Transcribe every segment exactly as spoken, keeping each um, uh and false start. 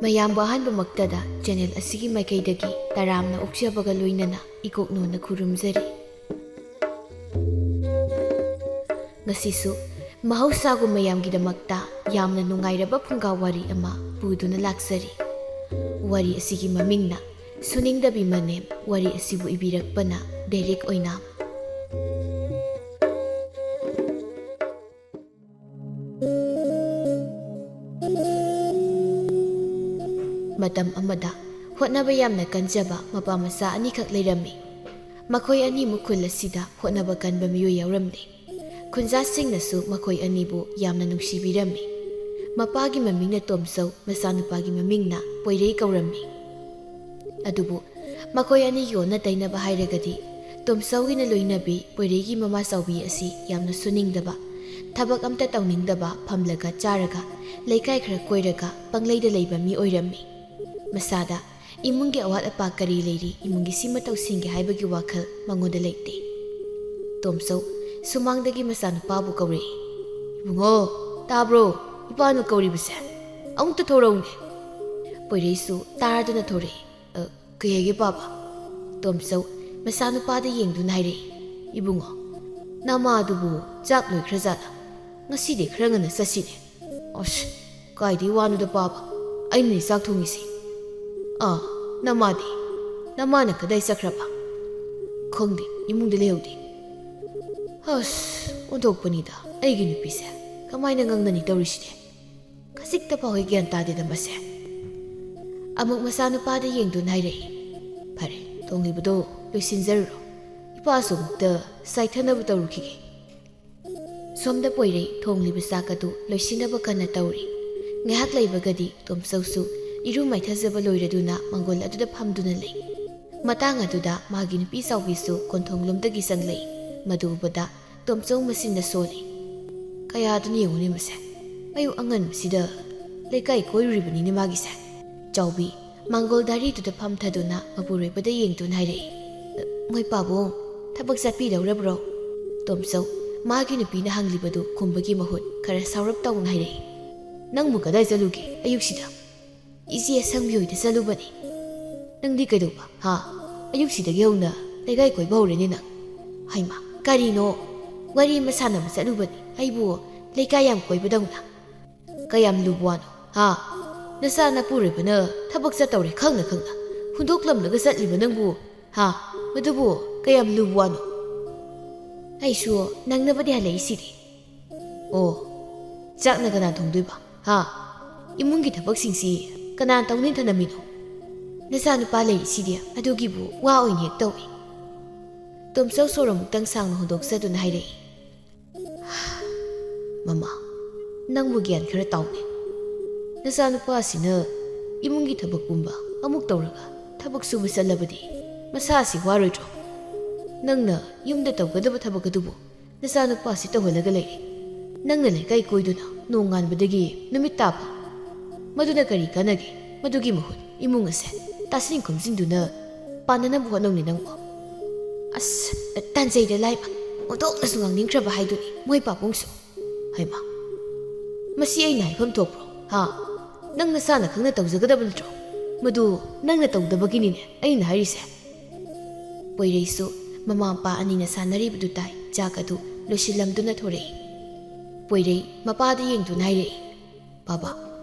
ꯑꯌꯥꯝꯕ ꯑꯍꯥꯟꯕꯃꯛꯇꯗ ꯆꯦꯅꯦꯜ ꯑꯁꯤꯒꯤ ꯃꯥꯏꯀꯩꯗꯒꯤ ꯇꯔꯥꯝꯅ ꯑꯣꯛꯆꯕꯒ ꯂꯣꯏꯅꯅ ꯏꯀꯣꯛꯅꯣꯅ ꯈꯨꯔꯨꯝꯖꯔꯤ꯫ ꯉꯁꯤꯁꯨ ꯃꯍꯧꯁꯥꯒꯨꯝ ꯃꯌꯥꯝꯒꯤꯗꯃꯛꯇ ꯌꯥꯝꯅ ꯅꯨꯡꯉꯥꯏꯔꯕ ꯐꯨꯡꯒꯥ ꯋꯥꯔꯤ ꯑꯃ ꯄꯨꯗꯨꯅ ꯂꯥꯛꯆꯔꯤ꯫ ꯋꯥꯔꯤ ꯑꯁꯤꯒꯤ ꯃꯃꯤꯡꯅ ꯁꯨꯅꯤꯡꯗꯕꯤ ꯃꯅꯦꯝ꯫ ꯋꯥꯔꯤ ꯑꯁꯤꯕꯨ ꯏꯕꯤꯔꯛꯄꯅ ꯗꯦꯔꯤꯛ ꯑꯣꯏꯅꯥꯝ꯫ ꯃꯇꯝ ꯑꯃꯗ ꯍꯣꯠꯅꯕ ꯌꯥꯝꯅ ꯀꯟꯖꯕ ꯃꯄꯥ ꯃꯆꯥ ꯑꯅꯤꯈꯛ ꯂꯩꯔꯝꯃꯤ꯫ ꯃꯈꯣꯏ ꯑꯅꯤꯃꯨꯛ ꯈꯨꯜ ꯑꯁꯤꯗ ꯍꯣꯠꯅꯕ ꯀꯟꯕ ꯃꯤꯑꯣꯏ ꯌꯥꯎꯔꯝꯗꯦ꯫ ꯈꯨꯟꯖꯥꯁꯤꯡꯅꯁꯨ ꯃꯈꯣꯏ ꯑꯅꯤꯕꯨ ꯌꯥꯝꯅ ꯅꯨꯡꯁꯤꯕꯤꯔꯝꯃꯤ꯫ ꯃꯄꯥꯒꯤ ꯃꯃꯤꯡꯅ ꯇꯣꯝꯆꯧ, ꯃꯆꯥꯅꯨꯄꯥꯒꯤ ꯃꯃꯤꯡꯅ ꯄꯣꯏꯔꯩ ꯀꯧꯔꯝꯃꯤ꯫ ꯑꯗꯨꯕꯨ ꯃꯈꯣꯏ ꯑꯅꯤꯒꯤ ꯑꯣꯟꯅ ꯇꯩꯅꯕ ꯍꯥꯏꯔꯒꯗꯤ, ꯇꯣꯝꯆꯧꯒꯤꯅ ꯂꯣꯏꯅꯕꯤ ꯄꯣꯏꯔꯩꯒꯤ ꯃꯃꯥ ꯆꯥꯎꯕꯤ ꯑꯁꯤ ꯌꯥꯝꯅ ꯁꯨꯅꯤꯡꯗꯕ, ꯊꯕꯛ ꯑꯝꯇ ꯇꯧꯅꯤꯡꯗꯕ, ꯐꯝꯂꯒ ꯆꯥꯔꯒ, ꯂꯩꯀꯥꯏ ꯈꯔ ꯀꯣꯏꯔꯒ ꯄꯪꯂꯩꯗ ꯂꯩꯕ ꯃꯤ ꯑꯣꯏꯔꯝꯃꯤ꯫ ꯃꯁꯥꯗ ꯏꯃꯨꯡꯒꯤ ꯑꯋꯥꯠ ꯑꯄꯥ ꯀꯔꯤ ꯂꯩꯔꯤ, ꯏꯃꯨꯡꯒꯤ ꯁꯤꯃ ꯇꯧꯁꯤꯟꯒꯦ ꯍꯥꯏꯕꯒꯤ ꯋꯥꯈꯜ ꯃꯉꯣꯟꯗ ꯂꯩꯇꯦ꯫ ꯇꯣꯝꯆꯧ ꯁꯨꯃꯥꯡꯗꯒꯤ ꯃꯆꯥꯅꯨꯄꯥꯕꯨ ꯀꯧꯔꯛꯏ꯫ "ꯏꯕꯨꯡꯉꯣ, ꯇꯥꯕ꯭ꯔꯣ? ꯏꯄꯥꯅ ꯀꯧꯔꯤꯕꯁꯦ꯫ ꯑꯃꯨꯛꯇ ꯊꯣꯔꯛꯎꯅꯦ꯫" ꯄꯣꯏꯔꯩꯁꯨ ꯇꯥꯔꯗꯨꯅ ꯊꯣꯔꯛꯏ꯫ "ꯑ, ꯀꯩ ꯍꯥꯏꯒꯦ ꯄꯥꯕ?" ꯇꯣꯝꯆꯧ ꯃꯆꯥꯅꯨꯄꯥꯗ ꯌꯦꯡꯗꯨꯅ ꯍꯥꯏꯔꯛꯏ꯫ "ꯏꯕꯨꯡꯉꯣ, ꯅꯃꯥꯗꯨꯕꯨ ꯆꯥꯛ ꯂꯣꯏꯈ꯭ꯔꯖꯥꯠꯂꯥ? ꯉꯁꯤꯗꯤ ꯈꯔ ꯉꯟꯅ ꯆꯠꯁꯤꯅꯦ꯫" "ꯑꯁ, ꯀꯥꯏꯗꯩ ꯋꯥꯅꯣꯗ ꯄꯥꯕ, ꯑꯩꯅꯅꯦ ꯆꯥꯛ ꯊꯣꯡꯉꯤꯁꯦ꯫" "ꯑꯥ, ꯅꯃꯥꯗꯤ? ꯅꯃꯥꯅ ꯀꯗꯥꯏ ꯆꯠꯈ꯭ꯔꯕ?" "ꯈꯪꯗꯦ, ꯏꯃꯨꯡꯗ ꯂꯩꯍꯧꯗꯦ꯫" "ꯑꯁ, ꯑꯣꯟꯊꯣꯛꯄꯅꯤꯗ, ꯑꯩꯒꯤ ꯅꯨꯄꯤꯁꯦ꯫ ꯀꯃꯥꯏꯅ ꯉꯥꯡꯅꯅꯤ ꯇꯧꯔꯤꯁꯤꯗꯤ? ꯈꯖꯤꯛꯇ ꯐꯥꯎ ꯍꯦꯛ ꯒ꯭ꯌꯥꯟ ꯇꯥꯗꯦꯗ ꯃꯁꯦ꯫" ꯑꯃꯨꯛ ꯃꯆꯥꯅꯨꯄꯥꯗ ꯌꯦꯡꯗꯨꯅ ꯍꯥꯏꯔꯛꯏ꯫ "ꯐꯔꯦ, ꯊꯣꯡꯂꯤꯕꯗꯣ ꯂꯣꯏꯁꯤꯟꯖꯔꯨꯔꯣ꯫ ꯏꯄꯥꯁꯨ ꯑꯃꯨꯛꯇ ꯆꯥꯏꯊꯅꯕ ꯇꯧꯔꯨꯈꯤꯒꯦ꯫" ꯁꯣꯝꯗ ꯄꯣꯏꯔꯩ ꯊꯣꯡꯂꯤꯕ ꯆꯥꯛ ꯑꯗꯨ ꯂꯣꯏꯁꯤꯟꯅꯕ ꯀꯟꯅ ꯇꯧꯔꯤ꯫ ꯉꯥꯏꯍꯥꯛ ꯂꯩꯕꯒꯗꯤ ꯇꯣꯝꯆꯧꯁꯨ ꯏꯔꯨ ꯃꯥꯏꯊꯖꯕ ꯂꯣꯏꯔꯗꯨꯅ ꯃꯪꯒꯣꯜ ꯑꯗꯨꯗ ꯐꯝꯗꯨꯅ ꯂꯩ꯫ ꯃꯇꯥꯡ ꯑꯗꯨꯗ ꯃꯥꯒꯤ ꯅꯨꯄꯤ ꯆꯥꯎꯕꯤꯁꯨ ꯀꯣꯟꯊꯣꯡꯂꯣꯝꯗꯒꯤ ꯆꯪꯂꯛꯏ꯫ ꯃꯗꯨ ꯎꯕꯗ ꯇꯣꯝꯆꯧ ꯃꯁꯤꯟꯗ ꯁꯣꯜꯂꯤ꯫ "ꯀꯌꯥꯗꯨꯅ ꯌꯦꯡꯉꯨꯅꯦ ꯃꯁꯦ, ꯑꯌꯨꯛ ꯑꯉꯟꯕꯁꯤꯗ ꯂꯩꯀꯥꯏ ꯀꯣꯏꯔꯨꯔꯤꯕꯅꯤꯅꯦ ꯃꯥꯒꯤꯁꯦ꯫" ꯆꯥꯎꯕꯤ ꯃꯪꯒꯣꯜ ꯗꯥꯔꯤꯗꯨꯗ ꯐꯝꯊꯗꯨꯅ ꯃꯄꯨꯔꯣꯏꯕꯗ ꯌꯦꯡꯗꯨꯅ ꯍꯥꯏꯔꯛꯏ꯫ "ꯃꯣꯏ ꯄꯥꯕꯨꯡ ꯊꯕꯛ ꯆꯠꯄꯤꯗꯧꯔꯕ꯭ꯔꯣ?" ꯇꯣꯝꯆꯧ ꯃꯥꯒꯤ ꯅꯨꯄꯤꯅ ꯍꯪꯂꯤꯕꯗꯨ ꯈꯨꯝꯕꯒꯤ ꯃꯍꯨꯠ ꯈꯔ ꯁꯥꯎꯔꯞ ꯇꯧꯅ ꯍꯥꯏꯔꯛꯏ꯫ "ꯅꯪꯕꯨ ꯀꯗꯥꯏ ꯆꯠꯂꯨꯒꯦ ꯑꯌꯨꯛꯁꯤꯗ?" ꯏꯆꯦ ꯑꯁꯪꯕꯤ ꯍꯣꯏꯗ ꯆꯠꯂꯨꯕꯅꯤ꯫ ꯅꯪꯗꯤ ꯀꯩꯗꯧꯕ? ꯍꯥ? ꯑꯌꯨꯛꯁꯤꯗꯒꯤ ꯍꯧꯅ ꯂꯩꯀꯥꯏ ꯀꯣꯏꯕ ꯍꯧꯔꯦꯅꯦ ꯅꯪ꯫ ꯍꯩꯃꯥ, ꯀꯔꯤꯅꯣ? ꯋꯥꯔꯤ ꯑꯃ ꯁꯥꯟꯅꯕ ꯆꯠꯂꯨꯕꯅꯤ꯫ ꯑꯩꯕꯨ ꯂꯩꯀꯥꯏ ꯌꯥꯝ ꯀꯣꯏꯕꯗꯧꯅ꯫ ꯀꯌꯥꯝ ꯂꯨꯕ ꯋꯥꯅꯣ? ꯍꯥ? ꯅꯆꯥ ꯅꯄꯨꯔꯣꯏꯕꯅ ꯊꯕꯛ ꯆꯠꯇꯧꯔꯦ ꯈꯪꯅ ꯈꯪꯅ ꯍꯨꯟꯗꯣꯛꯂꯝꯂꯒ ꯆꯠꯂꯤꯕ ꯅꯪꯕꯨ, ꯍꯥ? ꯃꯗꯨꯕꯨ ꯀꯌꯥꯝ ꯂꯨꯕ ꯋꯥꯅꯣ? ꯑꯩꯁꯨ ꯅꯪꯅꯕꯗꯤ ꯍꯜꯂꯛꯏꯁꯤꯗꯤ꯫ ꯑꯣ, ꯆꯥꯛꯅ ꯀꯅꯥ ꯊꯣꯡꯗꯣꯏꯕ? ꯍꯥ? ꯏꯃꯨꯡꯒꯤ ꯊꯕꯛꯁꯤꯡꯁꯤ ꯀꯅꯥ ꯇꯧꯅꯤ ꯊꯅꯝꯃꯤꯅꯣ? ꯅꯆꯥꯅꯨꯄꯥ ꯂꯩꯔꯤꯁꯤꯗꯤ ꯑꯗꯨꯒꯤꯕꯨ ꯋꯥ ꯑꯣꯏꯅ ꯍꯦꯛ ꯇꯧꯏ꯫ ꯇꯣꯝꯆꯧ ꯁꯣꯔ ꯑꯃꯨꯛꯇꯪ ꯁꯥꯡꯅ ꯍꯣꯟꯗꯣꯛꯆꯗꯨꯅ ꯍꯥꯏꯔꯛꯏ꯫ ꯃꯃꯥ, ꯅꯪꯕꯨ ꯒ꯭ꯌꯥꯟ ꯈꯔ ꯇꯥꯎꯅꯦ꯫ ꯅꯆꯥꯅꯨꯄꯥꯁꯤꯅ ꯏꯃꯨꯡꯒꯤ ꯊꯕꯛ ꯄꯨꯝꯕ ꯑꯃꯨꯛ ꯇꯧꯔꯒ ꯊꯕꯛ ꯁꯨꯕ ꯆꯠꯂꯕꯗꯤ ꯃꯁꯥꯁꯤ ꯋꯥꯔꯣꯏꯗ꯭ꯔꯣ? ꯅꯪꯅ ꯌꯨꯝꯗ ꯇꯧꯒꯗꯕ ꯊꯕꯛ ꯑꯗꯨꯕꯨ ꯅꯆꯥꯅꯨꯄꯥꯁꯤ ꯇꯧꯍꯜꯂꯒ ꯂꯩꯔꯦ꯫ ꯅꯪꯅ ꯂꯩꯀꯥꯏ ꯀꯣꯏꯗꯨꯅ ꯅꯣꯡꯉꯥꯟꯕꯗꯒꯤ ꯅꯨꯃꯤꯠ ꯇꯥꯕ꯫ ꯃꯗꯨꯅ ꯀꯔꯤ ꯀꯥꯟꯅꯒꯦ? ꯃꯗꯨꯒꯤ ꯃꯍꯨꯠ ꯏꯃꯨꯡ ꯑꯁꯦ ꯇꯥꯁꯤꯟ ꯈꯣꯝꯖꯤꯟꯗꯨꯅ ꯄꯥꯟꯅꯅꯕ ꯍꯣꯠꯅꯧꯅꯦ ꯅꯪꯕꯣ꯫ ꯑꯁ, ꯇꯟꯖꯩꯗ ꯂꯥꯏꯃ꯫ ꯑꯣꯟꯊꯣꯛꯅꯁꯨ ꯉꯥꯡꯅꯤꯡꯈ꯭ꯔꯕ ꯍꯥꯏꯗꯨꯅꯤ ꯃꯣꯏ ꯄꯥꯕꯨꯡꯁꯨ꯫ ꯍꯩꯃꯥ, ꯃꯁꯤ ꯑꯩꯅ ꯍꯥꯏꯐꯝ ꯊꯣꯛꯄ꯭ꯔꯣ? ꯍꯥ? ꯅꯪ ꯅꯁꯥꯅ ꯈꯪꯅ ꯇꯧꯖꯒꯗꯕ ꯅꯠꯇ꯭ꯔꯣ? ꯃꯗꯨ ꯅꯪꯅ ꯇꯧꯗꯕꯒꯤꯅꯤꯅꯦ ꯑꯩꯅ ꯍꯥꯏꯔꯤꯁꯦ꯫ ꯄꯣꯏꯔꯩꯁꯨ ꯃꯃꯥ ꯃꯄꯥ ꯑꯅꯤꯅ ꯁꯥꯟꯅꯔꯤꯕꯗꯨ ꯇꯥꯏ꯫ ꯆꯥꯛ ꯑꯗꯨ ꯂꯣꯏꯁꯤꯜꯂꯝꯗꯨꯅ ꯊꯣꯔꯛꯏ꯫ ꯄꯣꯏꯔꯩ ꯃꯄꯥꯗ ꯌꯦꯡꯗꯨꯅ ꯍꯥꯏꯔꯛꯏ, "ꯕꯥꯕꯥ,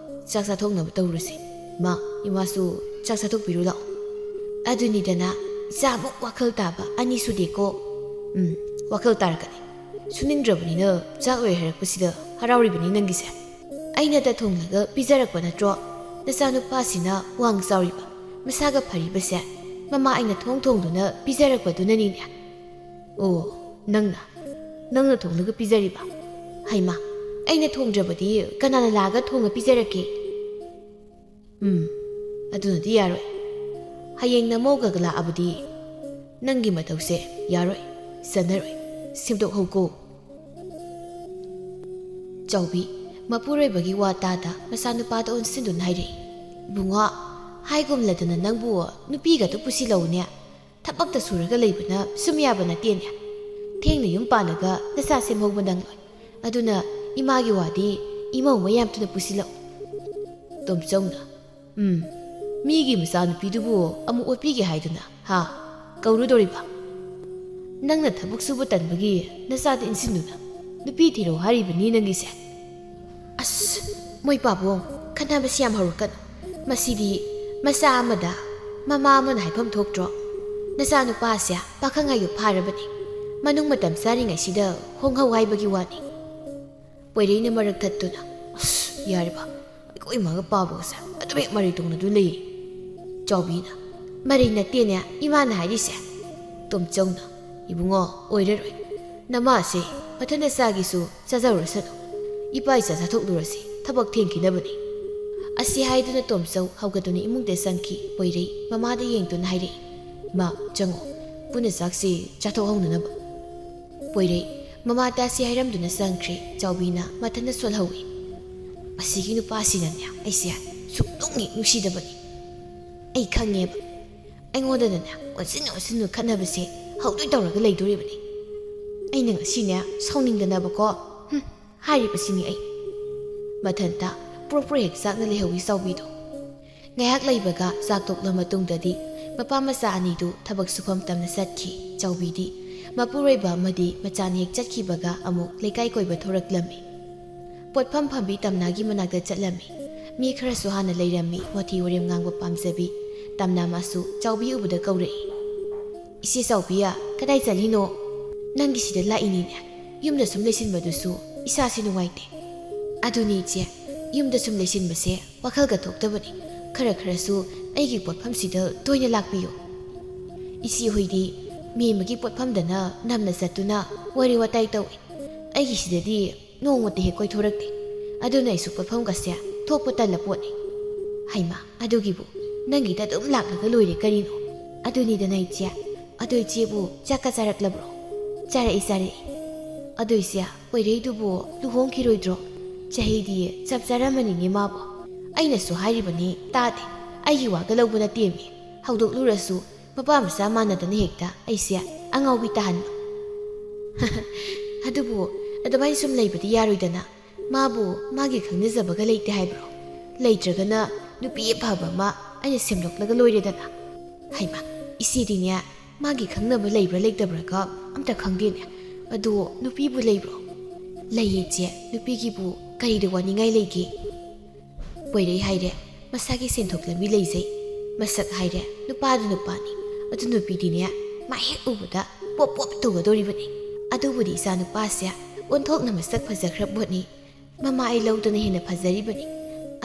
ꯆꯥꯛ ꯆꯥꯊꯣꯛꯅꯕ ꯇꯧꯔꯨꯁꯤ꯫ ꯃꯥ, ꯏꯃꯥꯁꯨ ꯆꯥꯛ ꯆꯥꯊꯣꯛꯄꯤꯔꯨ ꯂꯥꯛꯑꯣ꯫" ꯑꯗꯨꯅꯤꯗꯅ, ꯏꯆꯥꯃꯨꯛ ꯋꯥꯈꯜ ꯇꯥꯕ ꯑꯅꯤ ꯁꯨꯗꯦꯀꯣ꯫ ꯎꯝ, ꯋꯥꯈꯜ ꯇꯥꯔꯛꯀꯅꯤ꯫ ꯁꯨꯅꯤꯡꯗ꯭ꯔꯕꯅꯤꯅ ꯆꯥꯛ ꯂꯣꯏ ꯍꯥꯏꯔꯛꯄꯁꯤꯗ ꯍꯔꯥꯎꯔꯤꯕꯅꯤ ꯅꯪꯒꯤꯁꯦ꯫ ꯑꯩꯅꯗ ꯊꯣꯡꯂꯒ ꯄꯤꯖꯔꯛꯄ ꯅꯠꯇ꯭ꯔꯣ? ꯅꯆꯥꯅꯨꯄꯥꯁꯤꯅ ꯋꯥꯡ ꯆꯥꯎꯔꯤꯕ, ꯃꯁꯥꯒ ꯐꯔꯤꯕꯁꯦ ꯃꯃꯥ ꯑꯩꯅ ꯊꯣꯡ ꯊꯣꯡꯗꯨꯅ ꯄꯤꯖꯔꯛꯄꯗꯨꯅꯅꯤꯅꯦ꯫ ꯑꯣ, ꯅꯪꯅ, ꯅꯪꯅ ꯊꯣꯡꯂꯒ ꯄꯤꯖꯔꯤꯕ? ꯍꯩꯃꯥ, ꯑꯩꯅ ꯊꯣꯡꯗ꯭ꯔꯕꯗꯤ ꯀꯅꯥꯅ ꯂꯥꯛꯑꯒ ꯊꯣꯡꯉ ꯄꯤꯖꯔꯛꯀꯦ? ꯎꯝ, ꯑꯗꯨꯅꯗꯤ ꯌꯥꯔꯣꯏ꯫ ꯍꯌꯦꯡ ꯅꯃꯧꯒ ꯂꯥꯛꯑꯕꯗꯤ ꯅꯪꯒꯤ ꯃꯇꯧꯁꯦ ꯌꯥꯔꯣꯏ, ꯆꯟꯅꯔꯣꯏ꯫ ꯁꯦꯝꯗꯣꯛꯍꯧꯀꯣ꯫ ꯆꯥꯎꯕꯤ, ꯃꯄꯨꯔꯣꯏꯕꯒꯤ ꯋꯥ ꯇꯥꯗ ꯃꯆꯥꯅꯨꯄꯥꯗ ꯑꯣꯟꯁꯤꯟꯗꯨꯅ ꯍꯥꯏꯔꯛꯏ, "ꯏꯕꯨꯡꯉꯣ, ꯍꯥꯏꯒꯨꯝꯂꯗꯅ ꯅꯪꯕꯨ ꯅꯨꯄꯤꯒꯗꯨ ꯄꯨꯁꯤꯜꯂꯧꯅꯦ꯫ ꯊꯕꯛꯇ ꯁꯨꯔꯒ ꯂꯩꯕꯅ ꯁꯨꯝ ꯌꯥꯕ ꯅꯠꯇꯦꯅꯦ꯫ ꯊꯦꯡꯅ ꯌꯨꯝ ꯄꯥꯜꯂꯒ ꯅꯆꯥ ꯁꯦꯝꯍꯧꯕ ꯅꯪꯂꯣꯏ꯫ ꯑꯗꯨꯅ ꯏꯃꯥꯒꯤ ꯋꯥꯗꯤ ꯏꯃꯧ ꯃꯌꯥꯝꯗꯨꯅ ꯄꯨꯁꯤꯜꯂꯛꯎ꯫" ꯇꯣꯝꯆꯧꯅ, ꯎꯝ, ꯃꯤꯒꯤ ꯃꯆꯥꯅꯨꯄꯤꯗꯨꯕꯨ ꯑꯃꯨꯛ ꯑꯣꯠꯄꯤꯒꯦ ꯍꯥꯏꯗꯨꯅ, ꯍꯥ? ꯀꯧꯔꯨꯗꯣꯔꯤꯕ? ꯅꯪꯅ ꯊꯕꯛ ꯁꯨꯕ ꯇꯟꯕꯒꯤ ꯅꯆꯥꯗ ꯏꯟꯁꯤꯟꯗꯨꯅ ꯅꯨꯄꯤ ꯊꯤꯔꯣ ꯍꯥꯏꯔꯤꯕꯅꯤ ꯅꯪꯒꯤꯁꯦ꯫ ꯑꯁ, ꯃꯣꯏ ꯄꯥꯕꯨꯡ, ꯈꯠꯅꯕꯁꯤ ꯌꯥꯝ ꯍꯧꯔꯛꯀꯅꯨ꯫ ꯃꯁꯤꯗꯤ ꯃꯆꯥ ꯑꯃꯗ ꯃꯃꯥ ꯑꯃꯅ ꯍꯥꯏꯐꯝ ꯊꯣꯛꯇ꯭ꯔꯣ? ꯅꯆꯥꯅꯨꯄꯥꯁꯦ ꯄꯥꯈꯪ ꯍꯥꯏꯗꯨ ꯐꯥꯔꯕꯅꯤ꯫ ꯃꯅꯨꯡ ꯃꯇꯝ ꯆꯥꯔꯤꯉꯩꯁꯤꯗ ꯍꯣꯡꯍꯧ ꯍꯥꯏꯕꯒꯤ ꯋꯥꯅꯤ꯫ ꯄꯣꯏꯔꯩꯅ ꯃꯔꯛ ꯊꯠꯇꯨꯅ, ꯑꯁ, ꯌꯥꯔꯦꯕ, ꯑꯩꯈꯣꯏ ꯏꯃꯥꯒ ꯄꯥꯕꯒꯁꯦ ꯑꯗꯨꯝ ꯍꯦꯛ ꯃꯔꯩ ꯇꯧꯅꯗꯨ ꯂꯩꯌꯦ꯫ ꯆꯥꯎꯕꯤꯅ, ꯃꯔꯩ ꯅꯠꯇꯦꯅꯦ ꯏꯃꯥꯅ ꯍꯥꯏꯔꯤꯁꯦ꯫ ꯇꯣꯝꯆꯧꯅ, ꯏꯕꯨꯡꯉꯣ, ꯑꯣꯏꯔꯔꯣꯏ꯫ ꯅꯃꯥꯁꯦ ꯃꯊꯟꯇ ꯆꯥꯒꯦꯁꯨ ꯆꯥꯖꯔꯨꯔꯁꯅꯨ꯫ ꯏꯄꯥ ꯏꯆꯥ ꯆꯥꯊꯣꯛꯂꯨꯔꯁꯤ, ꯊꯕꯛ ꯊꯦꯡꯈꯤꯅꯕꯅꯤ꯫ ꯑꯁꯤ ꯍꯥꯏꯗꯨꯅ ꯇꯣꯝꯆꯧ ꯍꯧꯒꯠꯇꯨꯅ ꯏꯃꯨꯡꯗ ꯆꯪꯈꯤ꯫ ꯄꯣꯏꯔꯩ ꯃꯃꯥꯗ ꯌꯦꯡꯗꯨꯅ ꯍꯥꯏꯔꯛꯏ, ꯏꯃꯥ, ꯆꯪꯉꯣ, ꯄꯨꯟꯅ ꯆꯥꯛꯁꯤ ꯆꯥꯊꯣꯛꯍꯧꯅꯅꯕ꯫ ꯄꯣꯏꯔꯩ ꯃꯃꯥ ꯇꯥꯁꯤ ꯍꯥꯏꯔꯝꯗꯨꯅ ꯆꯪꯈ꯭ꯔꯦ꯫ ꯆꯥꯎꯕꯤꯅ ꯃꯊꯟꯇ ꯁꯣꯜꯍꯧꯏ꯫ ꯃꯁꯤꯒꯤ ꯅꯨꯄꯥꯁꯤꯅꯅꯦ ꯑꯩꯁꯦ ꯁꯨꯛꯅꯨꯡ ꯍꯦꯛ ꯅꯨꯡꯁꯤꯗꯕꯅꯤ꯫ ꯑꯩ ꯈꯪꯉꯦꯕ꯫ ꯑꯩꯉꯣꯟꯗꯅꯅꯦ ꯑꯣꯟꯁꯤꯟ ꯑꯣꯟꯁꯤꯟꯅ ꯈꯠꯅꯕꯁꯦ ꯍꯧꯗꯣꯏ ꯇꯧꯔꯒ ꯂꯩꯗꯣꯔꯤꯕꯅꯤ꯫ ꯑꯩꯅ ꯉꯁꯤꯅꯦ ꯁꯥꯎꯅꯤꯡꯗꯅꯕꯀꯣ꯫ ꯍꯨꯝ, ꯍꯥꯏꯔꯤꯕꯁꯤꯅꯤ ꯑꯩ꯫ ꯃꯊꯟꯇ ꯄ꯭ꯔꯣ ꯄ꯭ꯔꯣ ꯍꯦꯛ ꯆꯥꯛꯅ ꯂꯩꯍꯧꯏ ꯆꯥꯎꯕꯤꯗꯣ꯫ ꯉꯥꯏꯍꯥꯛ ꯂꯩꯕꯒ ꯆꯥꯛ ꯇꯣꯛꯂ ꯃꯇꯨꯡꯗꯗꯤ ꯃꯄꯥ ꯃꯆꯥ ꯑꯅꯤꯗꯨ ꯊꯕꯛ ꯁꯨꯐꯝ ꯇꯝꯅ ꯆꯠꯈꯤ꯫ ꯆꯥꯎꯕꯤꯗꯤ ꯃꯄꯨꯔꯣꯏꯕ ꯑꯃꯗꯤ ꯃꯆꯥꯅꯤ ꯍꯦꯛ ꯆꯠꯈꯤꯕꯒ ꯑꯃꯨꯛ ꯂꯩꯀꯥꯏ ꯀꯣꯏꯕ ꯊꯣꯔꯛꯂꯝꯃꯤ꯫ ꯄꯣꯠꯐꯝ ꯐꯝꯕꯤ ꯇꯝꯅꯥꯒꯤ ꯃꯅꯥꯛꯇ ꯆꯠꯂꯝꯃꯤ꯫ ꯃꯤ ꯈꯔꯁꯨ ꯍꯥꯟꯅ ꯂꯩꯔꯝꯃꯤ꯫ ꯋꯥꯊꯤ ꯋꯥꯔꯦꯝ ꯉꯥꯡꯕ ꯄꯥꯝꯖꯕꯤ ꯇꯝꯅꯥ ꯃꯥꯁꯨ ꯆꯥꯎꯕꯤ ꯎꯕꯗ ꯀꯧꯔꯛꯏ, "ꯏꯆꯦ ꯆꯥꯎꯕꯤ, ꯀꯗꯥꯏ ꯆꯠꯂꯤꯅꯣ?" "ꯅꯪꯒꯤ ꯁꯤꯗ ꯂꯥꯛꯏꯅꯤꯅꯦ꯫ ꯌꯨꯝꯗ ꯁꯨꯝ ꯂꯩꯁꯤꯟꯕꯗꯨꯁꯨ ꯏꯁꯥꯁꯦ ꯅꯨꯡꯉꯥꯏꯇꯦ꯫" "ꯑꯗꯨꯅꯤ ꯏꯆꯦ, ꯌꯨꯝꯗ ꯁꯨꯝ ꯂꯩꯁꯤꯟꯕꯁꯦ ꯋꯥꯈꯜꯒ ꯊꯣꯛꯇꯕꯅꯤ꯫ ꯈꯔ ꯈꯔꯁꯨ ꯑꯩꯒꯤ ꯄꯣꯠꯐꯝꯁꯤꯗ ꯇꯣꯏꯅ ꯂꯥꯛꯄꯤꯌꯨ꯫ ꯏꯆꯦ ꯍꯣꯏꯗꯤ ꯃꯦꯝꯃꯒꯤ ꯄꯣꯠꯐꯝꯗꯅ ꯅꯝꯅ ꯆꯠꯇꯨꯅ ꯋꯥꯔꯤ ꯋꯥꯇꯥꯏ ꯇꯧꯏ꯫ ꯑꯩꯒꯤ ꯁꯤꯗꯗꯤ ꯅꯣꯡꯃꯇ ꯍꯦꯛ ꯀꯣꯏꯊꯣꯔꯛꯇꯦ꯫ ꯑꯗꯨꯅ ꯑꯩꯁꯨ ꯄꯣꯠꯐꯝꯒꯁꯦ ꯊꯣꯛꯄ ꯇꯜꯂ ꯄꯣꯠꯅꯤ꯫" "ꯍꯩꯃꯥ, ꯑꯗꯨꯒꯤꯕꯨ ꯅꯪꯒꯤꯗ ꯑꯗꯨꯝ ꯂꯥꯛꯂꯒ ꯂꯣꯏꯔꯦ ꯀꯔꯤꯅꯣ?" "ꯑꯗꯨꯅꯤꯗꯅ ꯏꯆꯦ꯫ ꯑꯗꯣ ꯏꯆꯦꯕꯨ ꯆꯥꯛꯀ ꯆꯥꯔꯛꯂꯕ꯭ꯔꯣ?" "ꯆꯥꯔꯛꯏ, ꯆꯥꯔꯛꯏ꯫" "ꯑꯗꯣ ꯏꯆꯦ, ꯄꯣꯏꯔꯩꯗꯨꯕꯨ ꯂꯨꯍꯣꯡꯈꯤꯔꯣꯏꯗ꯭ꯔꯣ? ꯆꯍꯤꯗꯤ ꯆꯞ ꯆꯥꯔꯝꯃꯅꯤꯅꯦ ꯃꯥꯕꯨ꯫ ꯑꯩꯅꯁꯨ ꯍꯥꯏꯔꯤꯕꯅꯤ, ꯇꯥꯗꯦ꯫ ꯑꯩꯒꯤ ꯋꯥꯒ ꯂꯧꯕ ꯅꯠꯇꯦꯃꯤ꯫ ꯍꯧꯗꯣꯛꯂꯨꯔꯁꯨ ꯃꯄꯥ ꯃꯆꯥ ꯃꯥꯟꯅꯗꯅ ꯍꯦꯛꯇ ꯑꯩꯁꯦ ꯑꯉꯥꯎꯕꯤ ꯇꯥꯍꯟꯕ꯫" "ꯑꯗꯨꯕꯨ ꯑꯗꯨꯃꯥꯏꯅ ꯁꯨꯝ ꯂꯩꯕꯗꯤ ꯌꯥꯔꯣꯏꯗꯅ꯫ ꯃꯥꯕꯨ ꯃꯥꯒꯤ ꯈꯪꯅꯖꯕꯒ ꯂꯩꯇꯦ ꯍꯥꯏꯕ꯭ꯔꯣ? ꯂꯩꯇ꯭ꯔꯒꯅ ꯅꯨꯄꯤ ꯑꯐꯕ ꯑꯃ ꯑꯩꯅ ꯁꯦꯝꯗꯣꯛꯂꯒ ꯂꯣꯏꯔꯦꯗꯅ꯫ ꯍꯩꯃꯥ, ꯏꯆꯦꯗꯤꯅꯦ, ꯃꯥꯒꯤ ꯈꯪꯅꯕ ꯂꯩꯕ꯭ꯔꯥ ꯂꯩꯇꯕ꯭ꯔꯥꯒ ꯑꯝꯇ ꯈꯪꯗꯦꯅꯦ꯫ ꯑꯗꯣ ꯅꯨꯄꯤꯕꯨ ꯂꯩꯕ꯭ꯔꯣ? ꯂꯩꯌꯦ ꯏꯆꯦ, ꯅꯨꯄꯤꯒꯤꯕꯨ ꯀꯔꯤꯗ ꯋꯥꯅꯤꯡꯉꯥꯏ ꯂꯩꯒꯦ? ꯄꯣꯏꯔꯩ ꯍꯥꯏꯔꯦ, ꯃꯁꯥꯒꯤ ꯁꯦꯟꯊꯣꯛ ꯂꯝꯕꯤ ꯂꯩꯖꯩ꯫ ꯃꯁꯛ ꯍꯥꯏꯔꯦ, ꯅꯨꯄꯥꯗꯨ ꯅꯨꯄꯥꯅꯤ꯫ ꯑꯗꯨ ꯅꯨꯄꯤꯗꯤꯅꯦ, ꯃꯥ ꯍꯦꯛ ꯎꯕꯗ ꯄꯣꯞ ꯄꯣꯞ ꯇꯧꯒꯗꯧꯔꯤꯕꯅꯤ꯫ ꯑꯗꯨꯕꯨꯗꯤ ꯏꯆꯥ ꯅꯨꯄꯥꯁꯦ ꯑꯣꯟꯊꯣꯛꯅ ꯃꯁꯛ ꯐꯖꯈ꯭ꯔ ꯄꯣꯠꯅꯤ꯫ ꯃꯃꯥ ꯑꯩ ꯂꯧꯗꯅ ꯍꯦꯟꯅ ꯐꯖꯔꯤꯕꯅꯤ꯫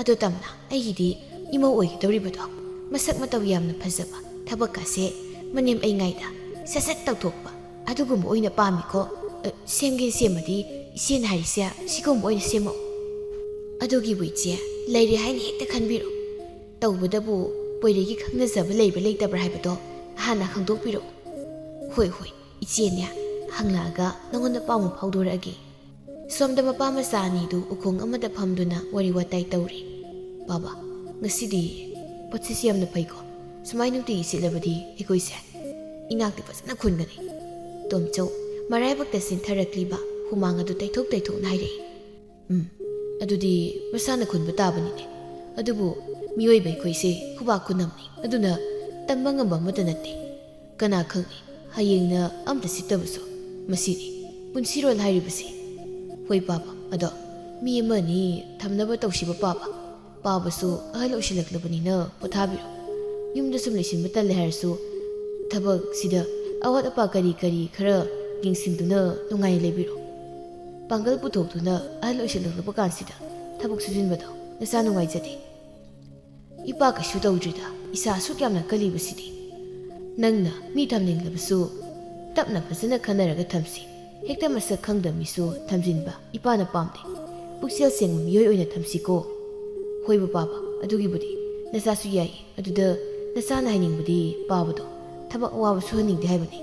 ꯑꯗꯣ ꯇꯝꯅ, ꯑꯩꯒꯤꯗꯤ ꯏꯃꯧ ꯑꯣꯏꯒꯗꯧꯔꯤꯕꯗꯣ ꯃꯁꯛ ꯃꯇꯧ ꯌꯥꯝꯅ ꯐꯖꯕ, ꯊꯕꯛꯀꯥꯁꯦ ꯃꯅꯦꯝ ꯑꯩ ꯉꯥꯏꯗ ꯁꯠ ꯁꯠ ꯇꯧꯊꯣꯛꯄ, ꯑꯗꯨꯒꯨꯝꯕ ꯑꯣꯏꯅ ꯄꯥꯝꯃꯤꯀꯣ꯫ ꯑ, ꯁꯦꯝꯒꯦ ꯁꯦꯝꯃꯗꯤ ꯏꯆꯦꯅ ꯍꯥꯏꯔꯤꯁꯦ ꯁꯤꯒꯨꯝꯕ ꯑꯣꯏꯅ ꯁꯦꯝꯃꯛꯑꯣ꯫ ꯑꯗꯨꯒꯤꯕꯨ ꯏꯆꯦ, ꯂꯩꯔꯦ ꯍꯥꯏꯅ ꯍꯦꯛꯇ ꯈꯟꯕꯤꯔꯣ꯫ ꯇꯧꯕꯗꯕꯨ ꯄꯣꯏꯔꯩꯒꯤ ꯈꯪꯅꯖꯕ ꯂꯩꯕ꯭ꯔꯥ ꯂꯩꯇꯕ꯭ꯔꯥ ꯍꯥꯏꯕꯗꯣ ꯍꯥꯟꯅ ꯈꯪꯗꯣꯛꯄꯤꯔꯛꯑꯣ꯫ ꯍꯣꯏ, ꯍꯣꯏ, ꯏꯆꯦꯅꯦ, ꯍꯪꯂꯛꯑꯒ ꯅꯉꯣꯟꯗ ꯄꯥꯎ ꯑꯃ ꯐꯥꯎꯗꯣꯔꯛꯑꯒꯦ꯫ ꯁꯣꯝꯗ ꯃꯄꯥ ꯃꯆꯥ ꯑꯅꯤꯗꯨ ꯎꯈꯣꯡ ꯑꯃꯗ ꯐꯝꯗꯨꯅ ꯋꯥꯔꯤ ꯋꯥꯇꯥꯏ ꯇꯧꯔꯤ꯫ ꯕꯥꯕꯥ, ꯉꯁꯤꯗꯤ ꯄꯣꯠꯁꯤꯁꯨ ꯌꯥꯝꯅ ꯐꯩꯀꯣ꯫ ꯁꯨꯃꯥꯏ ꯅꯨꯡꯇꯤꯒꯤ ꯁꯤꯠꯂꯕꯗꯤ ꯑꯩꯈꯣꯏꯁꯦ ꯏꯅꯥꯛꯇꯤ ꯐꯖꯅ ꯈꯨꯟꯒꯅꯤ꯫ ꯇꯣꯝꯆꯧ, ꯃꯔꯥꯏꯕꯛꯇ ꯆꯤꯟꯊꯔꯛꯂꯤꯕ ꯍꯨꯃꯥꯡ ꯑꯗꯨ ꯇꯩꯊꯣꯛ ꯇꯩꯊꯣꯛꯅ ꯍꯥꯏꯔꯛꯏ꯫ ꯎꯝ, ꯑꯗꯨꯗꯤ ꯃꯁꯥꯅ ꯈꯨꯟꯕ ꯇꯥꯕꯅꯤꯅꯦ꯫ ꯑꯗꯨꯕꯨ ꯃꯤꯑꯣꯏꯕ ꯑꯩꯈꯣꯏꯁꯦ ꯈꯨꯕꯥꯛ ꯈꯨꯅꯝꯅꯤ꯫ ꯑꯗꯨꯅ ꯇꯝꯕ ꯉꯝꯕ ꯑꯃꯠꯇ ꯅꯠꯇꯦ꯫ ꯀꯅꯥ ꯈꯪꯅꯤ, ꯍꯌꯦꯡꯅ ꯑꯝꯇ ꯁꯤꯠꯇꯕꯁꯨ꯫ ꯃꯁꯤꯅꯤ ꯄꯨꯟꯁꯤꯔꯣꯜ ꯍꯥꯏꯔꯤꯕꯁꯤ꯫ ꯍꯣꯏ ꯄꯥꯕ, ꯑꯗꯣ ꯃꯤ ꯑꯃ ꯑꯅꯤ ꯊꯝꯅꯕ ꯇꯧꯁꯤꯕ ꯄꯥꯕ꯫ ꯄꯥꯕꯁꯨ ꯑꯍꯜ ꯑꯣꯏꯁꯤꯜꯂꯛꯂꯕꯅꯤꯅ ꯄꯣꯊꯥꯕꯤꯔꯣ꯫ ꯌꯨꯝꯗ ꯁꯨꯝ ꯂꯩꯁꯤꯟꯕ ꯇꯜꯂꯦ ꯍꯥꯏꯔꯁꯨ ꯊꯕꯛꯁꯤꯗ ꯑꯋꯥꯠ ꯑꯄꯥ ꯀꯔꯤ ꯀꯔꯤ ꯈꯔ ꯌꯦꯡꯁꯤꯟꯗꯨꯅ ꯅꯨꯡꯉꯥꯏꯅ ꯂꯩꯕꯤꯔꯣ꯫ ꯄꯥꯡꯒꯜ ꯄꯨꯊꯣꯛꯇꯨꯅ ꯑꯍꯜ ꯑꯣꯏꯁꯤꯜꯂꯛꯂꯕ ꯀꯥꯟꯁꯤꯗ ꯊꯕꯛ ꯁꯨꯖꯤꯟꯕꯗꯣ ꯅꯆꯥ ꯅꯨꯡꯉꯥꯏꯖꯗꯦ꯫ ꯏꯄꯥ ꯀꯩꯁꯨ ꯇꯧꯗ꯭ꯔꯤꯗ, ꯏꯁꯥ ꯑꯁꯨꯛ ꯌꯥꯝꯅ ꯀꯜꯂꯤꯕꯁꯤꯗꯤ꯫ ꯅꯪꯅ ꯃꯤ ꯊꯝꯅꯤꯡꯂꯕꯁꯨ ꯇꯞꯅ ꯐꯖꯅ ꯈꯟꯅꯔꯒ ꯊꯝꯁꯤ꯫ ꯍꯦꯛꯇ ꯃꯁꯛ ꯈꯪꯗꯕ ꯃꯤꯁꯨ ꯊꯝꯖꯤꯟꯕ ꯏꯄꯥꯅ ꯄꯥꯝꯗꯦ꯫ ꯄꯨꯛꯆꯦꯜ ꯁꯦꯡꯕ ꯃꯤꯑꯣꯏ ꯑꯣꯏꯅ ꯊꯝꯁꯤꯀꯣ꯫ ꯍꯣꯏꯕ ꯄꯥꯕ, ꯑꯗꯨꯒꯤꯕꯨꯗꯤ ꯅꯆꯥꯁꯨ ꯌꯥꯏ꯫ ꯑꯗꯨꯗ ꯅꯆꯥꯅ ꯍꯥꯏꯅꯤꯡꯕꯗꯤ ꯄꯥꯕꯗꯣ ꯊꯕꯛ ꯑꯋꯥꯕ ꯁꯨꯍꯟꯅꯤꯡꯗꯦ ꯍꯥꯏꯕꯅꯤ꯫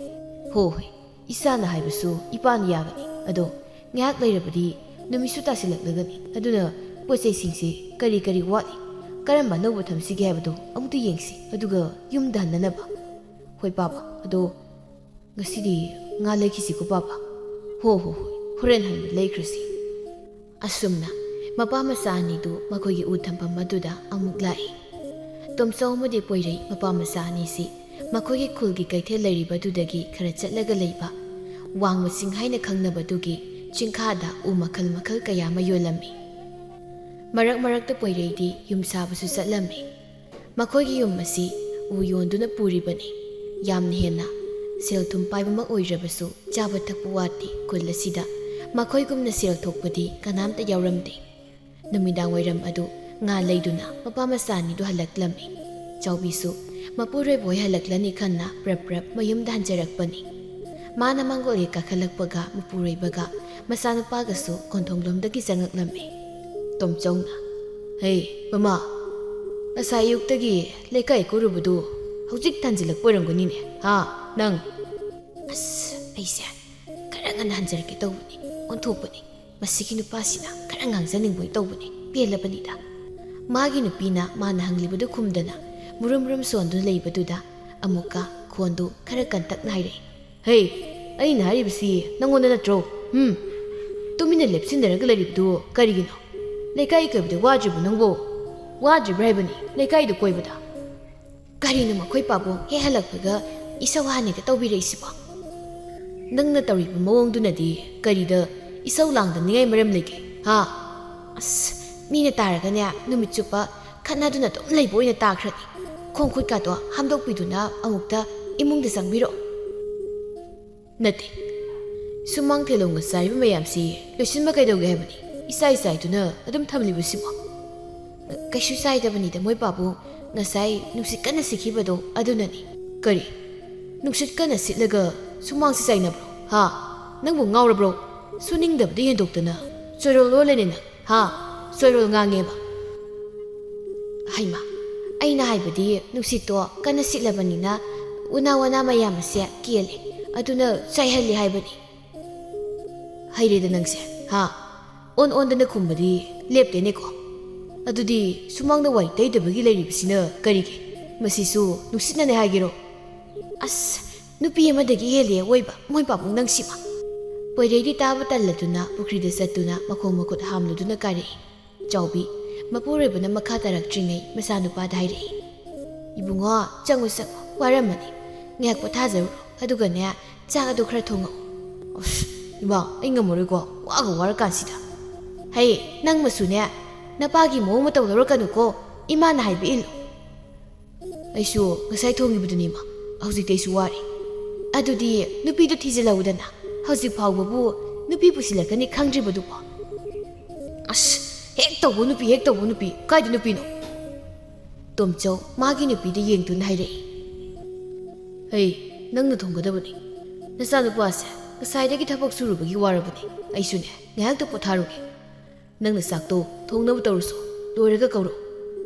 ꯍꯣ ꯍꯣꯏ, ꯏꯆꯥꯅ ꯍꯥꯏꯕꯁꯨ ꯏꯄꯥꯅ ꯌꯥꯒꯅꯤ꯫ ꯑꯗꯣ ꯉꯥꯏꯍꯥꯛ ꯂꯩꯔꯕꯗꯤ ꯅꯨꯃꯤꯠꯁꯨ ꯇꯥꯁꯤꯜꯂꯛꯂꯒꯅꯤ꯫ ꯑꯗꯨꯅ ꯄꯣꯠ ꯆꯩꯁꯤꯡꯁꯦ ꯀꯔꯤ ꯀꯔꯤ ꯋꯥꯠꯂꯤ, ꯀꯔꯝꯕ ꯑꯅꯧꯕ ꯊꯝꯁꯤꯒꯦ ꯍꯥꯏꯕꯗꯣ ꯑꯃꯨꯛꯇ ꯌꯦꯡꯁꯤ, ꯑꯗꯨꯒ ꯌꯨꯝꯗ ꯍꯟꯅꯅꯕ꯫ ꯍꯣꯏ ꯄꯥꯕ, ꯑꯗꯣ ꯉꯁꯤꯗꯤ ꯉꯥ ꯂꯩꯈꯤꯁꯤꯀꯣ ꯄꯥꯕ꯫ ꯍꯣ ꯍꯣ ꯍꯣꯏ, ꯍꯣꯔꯦꯟ ꯍꯟꯕ ꯂꯩꯈ꯭ꯔꯁꯤ꯫ ꯑꯁꯨꯝꯅ ꯃꯄꯥ ꯃꯆꯥ ꯑꯅꯤꯗꯨ ꯃꯈꯣꯏꯒꯤ ꯎ ꯊꯝꯐꯝ ꯑꯗꯨꯗ ꯑꯃꯨꯛ ꯂꯥꯛꯏ꯫ ꯇꯣꯝꯆꯧ ꯑꯃꯗꯤ ꯄꯣꯏꯔꯩ ꯃꯄꯥ ꯃꯆꯥ ꯑꯅꯤꯁꯤ ꯃꯈꯣꯏꯒꯤ ꯈꯨꯜꯒꯤ ꯀꯩꯊꯦꯜ ꯂꯩꯔꯤꯕꯗꯨꯗꯒꯤ ꯈꯔ ꯆꯠꯂꯒ ꯂꯩꯕ ꯋꯥꯡꯃ ꯆꯤꯡ ꯍꯥꯏꯅ ꯈꯪꯅꯕꯗꯨꯒꯤ ꯆꯤꯡꯈꯥꯗ ꯎ ꯃꯈꯜ ꯃꯈꯜ ꯀꯌꯥ ꯑꯃ ꯌꯣꯜꯂꯝꯃꯤ꯫ ꯃꯔꯛ ꯃꯔꯛꯇ ꯄꯣꯏꯔꯩꯗꯤ ꯌꯨꯝ ꯁꯥꯕꯁꯨ ꯆꯠꯂꯝꯃꯤ꯫ ꯃꯈꯣꯏꯒꯤ ꯌꯨꯝ ꯑꯁꯤ ꯎ ꯌꯣꯟꯗꯨꯅ ꯄꯨꯔꯤꯕꯅꯤ꯫ ꯌꯥꯝꯅ ꯍꯦꯟꯅ ꯁꯦꯜ ꯊꯨꯝ ꯄꯥꯏꯕꯃꯛ ꯑꯣꯏꯗ꯭ꯔꯕꯁꯨ ꯆꯥꯕ ꯊꯛꯄ ꯋꯥꯠꯇꯦ꯫ ꯈꯨꯜ ꯑꯁꯤꯗ ꯃꯈꯣꯏꯒꯨꯝꯅ ꯁꯦꯜ ꯊꯣꯛꯄꯗꯤ ꯀꯅꯥꯝꯇ ꯌꯥꯎꯔꯝꯗꯦ꯫ ꯅꯨꯃꯤꯗꯥꯡ ꯋꯥꯏꯔꯝ ꯑꯗꯨ ꯉꯥ ꯂꯩꯗꯨꯅ ꯃꯄꯥ ꯃꯆꯥ ꯑꯅꯤꯗꯨ ꯍꯜꯂꯛꯂꯝꯃꯤ꯫ ꯆꯥꯎꯕꯤꯁꯨ ꯃꯄꯨꯔꯣꯏꯕ ꯍꯣꯏ ꯍꯜꯂꯛꯂꯅꯤ ꯈꯟꯅ ꯄ꯭ꯔꯞ ꯄ꯭ꯔꯞ ꯃꯌꯨꯝꯗ ꯍꯟꯖꯔꯛꯄꯅꯤ꯫ ꯃꯥꯅ ꯃꯥꯡꯒꯣꯜ ꯍꯦꯛ ꯀꯥꯈꯠꯂꯛꯄꯒ ꯃꯄꯨꯔꯣꯏꯕꯒ ꯃꯆꯥꯅꯨꯄꯥꯒꯁꯨ ꯀꯣꯟꯊꯣꯡꯂꯣꯝꯗꯒꯤ ꯆꯪꯉꯛꯂꯝꯃꯤ꯫ ꯇꯣꯝꯆꯧꯅ, "ꯍꯦ, ꯃꯃꯥ, ꯉꯁꯥꯏ ꯑꯌꯨꯛꯇꯒꯤ ꯂꯩꯀꯥꯏ ꯀꯣꯏꯔꯨꯕꯗꯨ ꯍꯧꯖꯤꯛ ꯊꯟꯖꯤꯜꯂꯛꯄ ꯑꯣꯏꯔꯝꯒꯅꯤꯅꯦ, ꯍꯥ, ꯅꯪ?" ꯑꯁ, ꯑꯩꯁꯦ ꯈꯔ ꯉꯟꯅ ꯍꯟꯖꯔꯛꯀꯦ ꯇꯧꯕꯅꯤ, ꯑꯣꯟꯊꯣꯛꯄꯅꯤ꯫ ꯃꯁꯤꯒꯤ ꯅꯨꯄꯥꯁꯤꯅ ꯈꯔ ꯉꯥꯡꯖꯅꯤꯡꯕꯣꯏ ꯇꯧꯕꯅꯤ, ꯄꯦꯜꯂꯕꯅꯤꯗ꯫ ꯃꯥꯒꯤ ꯅꯨꯄꯤꯅ ꯃꯥꯅ ꯍꯪꯂꯤꯕꯗꯨ ꯈꯨꯝꯗꯅ ꯃꯨꯔꯨꯝ ꯃꯨꯔꯨꯝ ꯁꯣꯟꯗꯨꯅ ꯂꯩꯕꯗꯨꯗ ꯑꯃꯨꯛꯀ ꯈꯣꯟꯗꯨ ꯈꯔ ꯀꯟꯇꯛꯅ ꯍꯥꯏꯔꯛꯏ, "ꯍꯦ, ꯑꯩꯅ ꯍꯥꯏꯔꯤꯕꯁꯤ ꯅꯪꯉꯣꯟꯗ ꯅꯠꯇ꯭ꯔꯣ? ꯍꯨꯝ? ꯇꯨꯃꯤꯟꯅ ꯂꯦꯞꯁꯤꯟꯅꯔꯒ ꯂꯩꯔꯤꯕꯗꯨ ꯀꯔꯤꯒꯤꯅꯣ? ꯂꯩꯀꯥꯏ ꯀꯣꯏꯕꯗ ꯋꯥꯗ꯭ꯔꯤꯕꯣ ꯅꯪꯕꯣ? ꯋꯥꯗ꯭ꯔꯤꯕ꯭ꯔꯥ ꯍꯥꯏꯕꯅꯤ ꯂꯩꯀꯥꯏꯗꯨ ꯀꯣꯏꯕꯗ?" "ꯀꯔꯤꯅꯣ ꯃꯈꯣꯏ ꯄꯥꯕꯨꯡ ꯍꯦꯛ ꯍꯜꯂꯛꯄꯒ ꯏꯁꯧ ꯍꯥꯟꯅꯒ ꯇꯧꯕꯤꯔꯛꯏꯁꯤꯕꯣ? ꯅꯪꯅ ꯇꯧꯔꯤꯕ ꯃꯑꯣꯡꯗꯨꯅꯗꯤ ꯀꯔꯤꯗ ꯏꯁꯧ ꯂꯥꯡꯗꯅꯤꯡꯉꯥꯏ ꯃꯔꯝ ꯂꯩꯒꯦ, ꯍꯥ? ꯑꯁ, ꯃꯤꯅ ꯇꯥꯔꯒꯅꯦ, ꯅꯨꯃꯤꯠ ꯆꯨꯞꯄ ꯈꯠꯅꯗꯨꯅ ꯑꯗꯨꯝ ꯂꯩꯕ ꯑꯣꯏꯅ ꯇꯥꯈ꯭ꯔꯅꯤ꯫ ꯈꯣꯡ ꯈꯨꯠꯀꯥꯗꯣ ꯍꯥꯝꯗꯣꯛꯄꯤꯗꯨꯅ ꯑꯃꯨꯛꯇ ꯏꯃꯨꯡꯗ ꯆꯪꯕꯤꯔꯛꯑꯣ꯫" "ꯅꯠꯇꯦ, ꯁꯨꯃꯥꯡ ꯊꯦꯂꯣꯡꯒ ꯆꯥꯏꯕ ꯃꯌꯥꯝꯁꯤ ꯂꯣꯏꯁꯤꯟꯕ ꯀꯩꯗꯧꯒꯦ ꯍꯥꯏꯕꯅꯤ? ꯏꯆꯥꯏ ꯆꯥꯏꯗꯨꯅ ꯑꯗꯨꯝ ꯊꯝꯂꯤꯕꯁꯤꯕꯣ?" "ꯀꯩꯁꯨ ꯆꯥꯏꯗꯕꯅꯤꯗ ꯃꯣꯏ ꯄꯥꯕꯨꯡ, ꯉꯁꯥꯏ ꯅꯨꯡꯁꯤꯠ ꯀꯟꯅ ꯁꯤꯠꯈꯤꯕꯗꯣ ꯑꯗꯨꯅꯅꯤ꯫" "ꯀꯔꯤ? ꯅꯨꯡꯁꯤꯠ ꯀꯟꯅ ꯁꯤꯠꯂꯒ ꯁꯨꯃꯥꯡꯁꯤ ꯆꯥꯏꯅꯕ꯭ꯔꯣ? ꯍꯥ? ꯅꯪꯕꯨ ꯉꯥꯎꯔꯕ꯭ꯔꯣ? ꯁꯨꯅꯤꯡꯗꯕꯗꯤ ꯍꯦꯟꯗꯣꯛꯇꯅ ꯆꯣꯏꯔꯣꯜ ꯂꯣꯜꯂꯦꯅꯦ ꯅꯪ, ꯍꯥ? ꯆꯣꯏꯔꯣꯜ ꯉꯥꯡꯉꯦꯕ?" "ꯍꯩꯃꯥ, ꯑꯩꯅ ꯍꯥꯏꯕꯗꯤ ꯅꯨꯡꯁꯤꯠꯇꯣ ꯀꯟꯅ ꯁꯤꯠꯂꯕꯅꯤꯅ ꯎꯅꯥ ꯋꯥꯅꯥ ꯃꯌꯥꯝ ꯑꯁꯦ ꯀꯦꯜꯂꯦ, ꯑꯗꯨꯅ ꯆꯥꯏꯍꯜꯂꯤ ꯍꯥꯏꯕꯅꯤ꯫" "ꯍꯩꯔꯦꯗ ꯅꯪꯁꯦ, ꯍꯥ? ꯑꯣꯟ ꯑꯣꯟꯗꯅ ꯈꯨꯝꯕꯗꯤ ꯂꯦꯞꯇꯦꯅꯦꯀꯣ꯫ ꯑꯗꯨꯗꯤ ꯁꯨꯃꯥꯡꯗ ꯋꯥꯏ ꯇꯩꯗꯕꯒꯤ ꯂꯩꯔꯤꯕꯁꯤꯅ ꯀꯔꯤꯒꯤ? ꯃꯁꯤꯁꯨ ꯅꯨꯡꯁꯤꯠꯅꯅꯦ ꯍꯥꯏꯒꯦꯔꯣ?" "ꯑꯁ, ꯅꯨꯄꯤ ꯑꯃꯗꯒꯤ ꯍꯦꯜꯂꯦ ꯑꯣꯏꯕ, ꯃꯣꯏ ꯄꯥꯕꯨꯡ ꯅꯪꯁꯤꯃ!" ꯄꯣꯏꯔꯩꯗꯤ ꯇꯥꯕ ꯇꯜꯂꯗꯨꯅ ꯄꯨꯈ꯭ꯔꯤꯗ ꯆꯠꯇꯨꯅ ꯃꯈꯣꯡ ꯃꯈꯨꯠ ꯍꯥꯝꯂꯨꯗꯨꯅ ꯀꯥꯔꯛꯏ꯫ ꯆꯥꯎꯕꯤ, ꯃꯄꯨꯔꯣꯏꯕꯅ ꯃꯈꯥ ꯇꯥꯔꯛꯇ꯭ꯔꯤꯉꯩ ꯃꯆꯥꯅꯨꯄꯥꯗ ꯍꯥꯏꯔꯛꯏ, "ꯏꯕꯨꯡꯉꯣ, ꯆꯪꯉꯨ ꯆꯪꯉꯨ, ꯋꯥꯔꯝꯃꯅꯤ꯫ ꯉꯥꯏꯍꯥꯛ ꯄꯣꯊꯥꯖꯔꯨꯔꯣ, ꯑꯗꯨꯒꯅꯦ, ꯆꯥꯛ ꯑꯗꯨ ꯈꯔ ꯊꯣꯡꯉꯛꯑꯣ꯫" "ꯑꯁ, ꯏꯃꯥ, ꯑꯩ ꯉꯝꯃꯔꯣꯏꯀꯣ, ꯋꯥꯒ ꯋꯥꯔꯀꯥꯟꯁꯤꯗ꯫" "ꯍꯩ, ꯅꯪ ꯃꯁꯨꯅꯦ, ꯅꯄꯥꯒꯤ ꯃꯑꯣꯡ ꯃꯇꯧ ꯂꯧꯔꯛꯀꯅꯨꯀꯣ, ꯏꯃꯥꯅ ꯍꯥꯏꯕ ꯏꯜꯂꯨ꯫" "ꯑꯩꯁꯨ ꯉꯁꯥꯏ ꯊꯣꯡꯉꯤꯕꯗꯨꯅꯤ, ꯏꯃꯥ꯫ ꯍꯧꯖꯤꯛꯇꯤ ꯑꯩꯁꯨ ꯋꯥꯔꯦ꯫" "ꯑꯗꯨꯗꯤ ꯅꯨꯄꯤꯗꯨ ꯊꯤꯖꯤꯜꯍꯧꯗꯅ, ꯍꯧꯖꯤꯛ ꯐꯥꯎꯕꯕꯨ ꯅꯨꯄꯤ ꯄꯨꯁꯤꯜꯂꯛꯀꯅꯤ ꯈꯪꯗ꯭ꯔꯤꯕꯗꯨꯕꯣ?" "ꯑꯁ, ꯍꯦꯛ ꯇꯧꯕ ꯅꯨꯄꯤ, ꯍꯦꯛ ꯇꯧꯕ ꯅꯨꯄꯤ꯫ ꯀꯥꯏꯗ ꯅꯨꯄꯤꯅꯣ?" ꯇꯣꯝꯆꯧ ꯃꯥꯒꯤ ꯅꯨꯄꯤꯗ ꯌꯦꯡꯗꯨꯅ ꯍꯥꯏꯔꯛꯏ꯫ "ꯍꯩ, ꯅꯪꯅ ꯊꯣꯡꯒꯗꯕꯅꯤ꯫ ꯅꯆꯥꯅꯨꯄꯥꯁꯦ ꯉꯁꯥꯏꯗꯒꯤ ꯊꯕꯛ ꯁꯨꯔꯨꯕꯒꯤ ꯋꯥꯔꯕꯅꯤ꯫ ꯑꯩꯁꯨꯅꯦ, ꯉꯥꯏꯍꯥꯛꯇ ꯄꯣꯊꯥꯔꯨꯒꯦ꯫ ꯅꯪꯅ ꯆꯥꯛꯇꯣ ꯊꯣꯡꯅꯕ ꯇꯧꯔꯨꯁꯣ, ꯂꯣꯏꯔꯒ ꯀꯧꯔꯛꯎ꯫"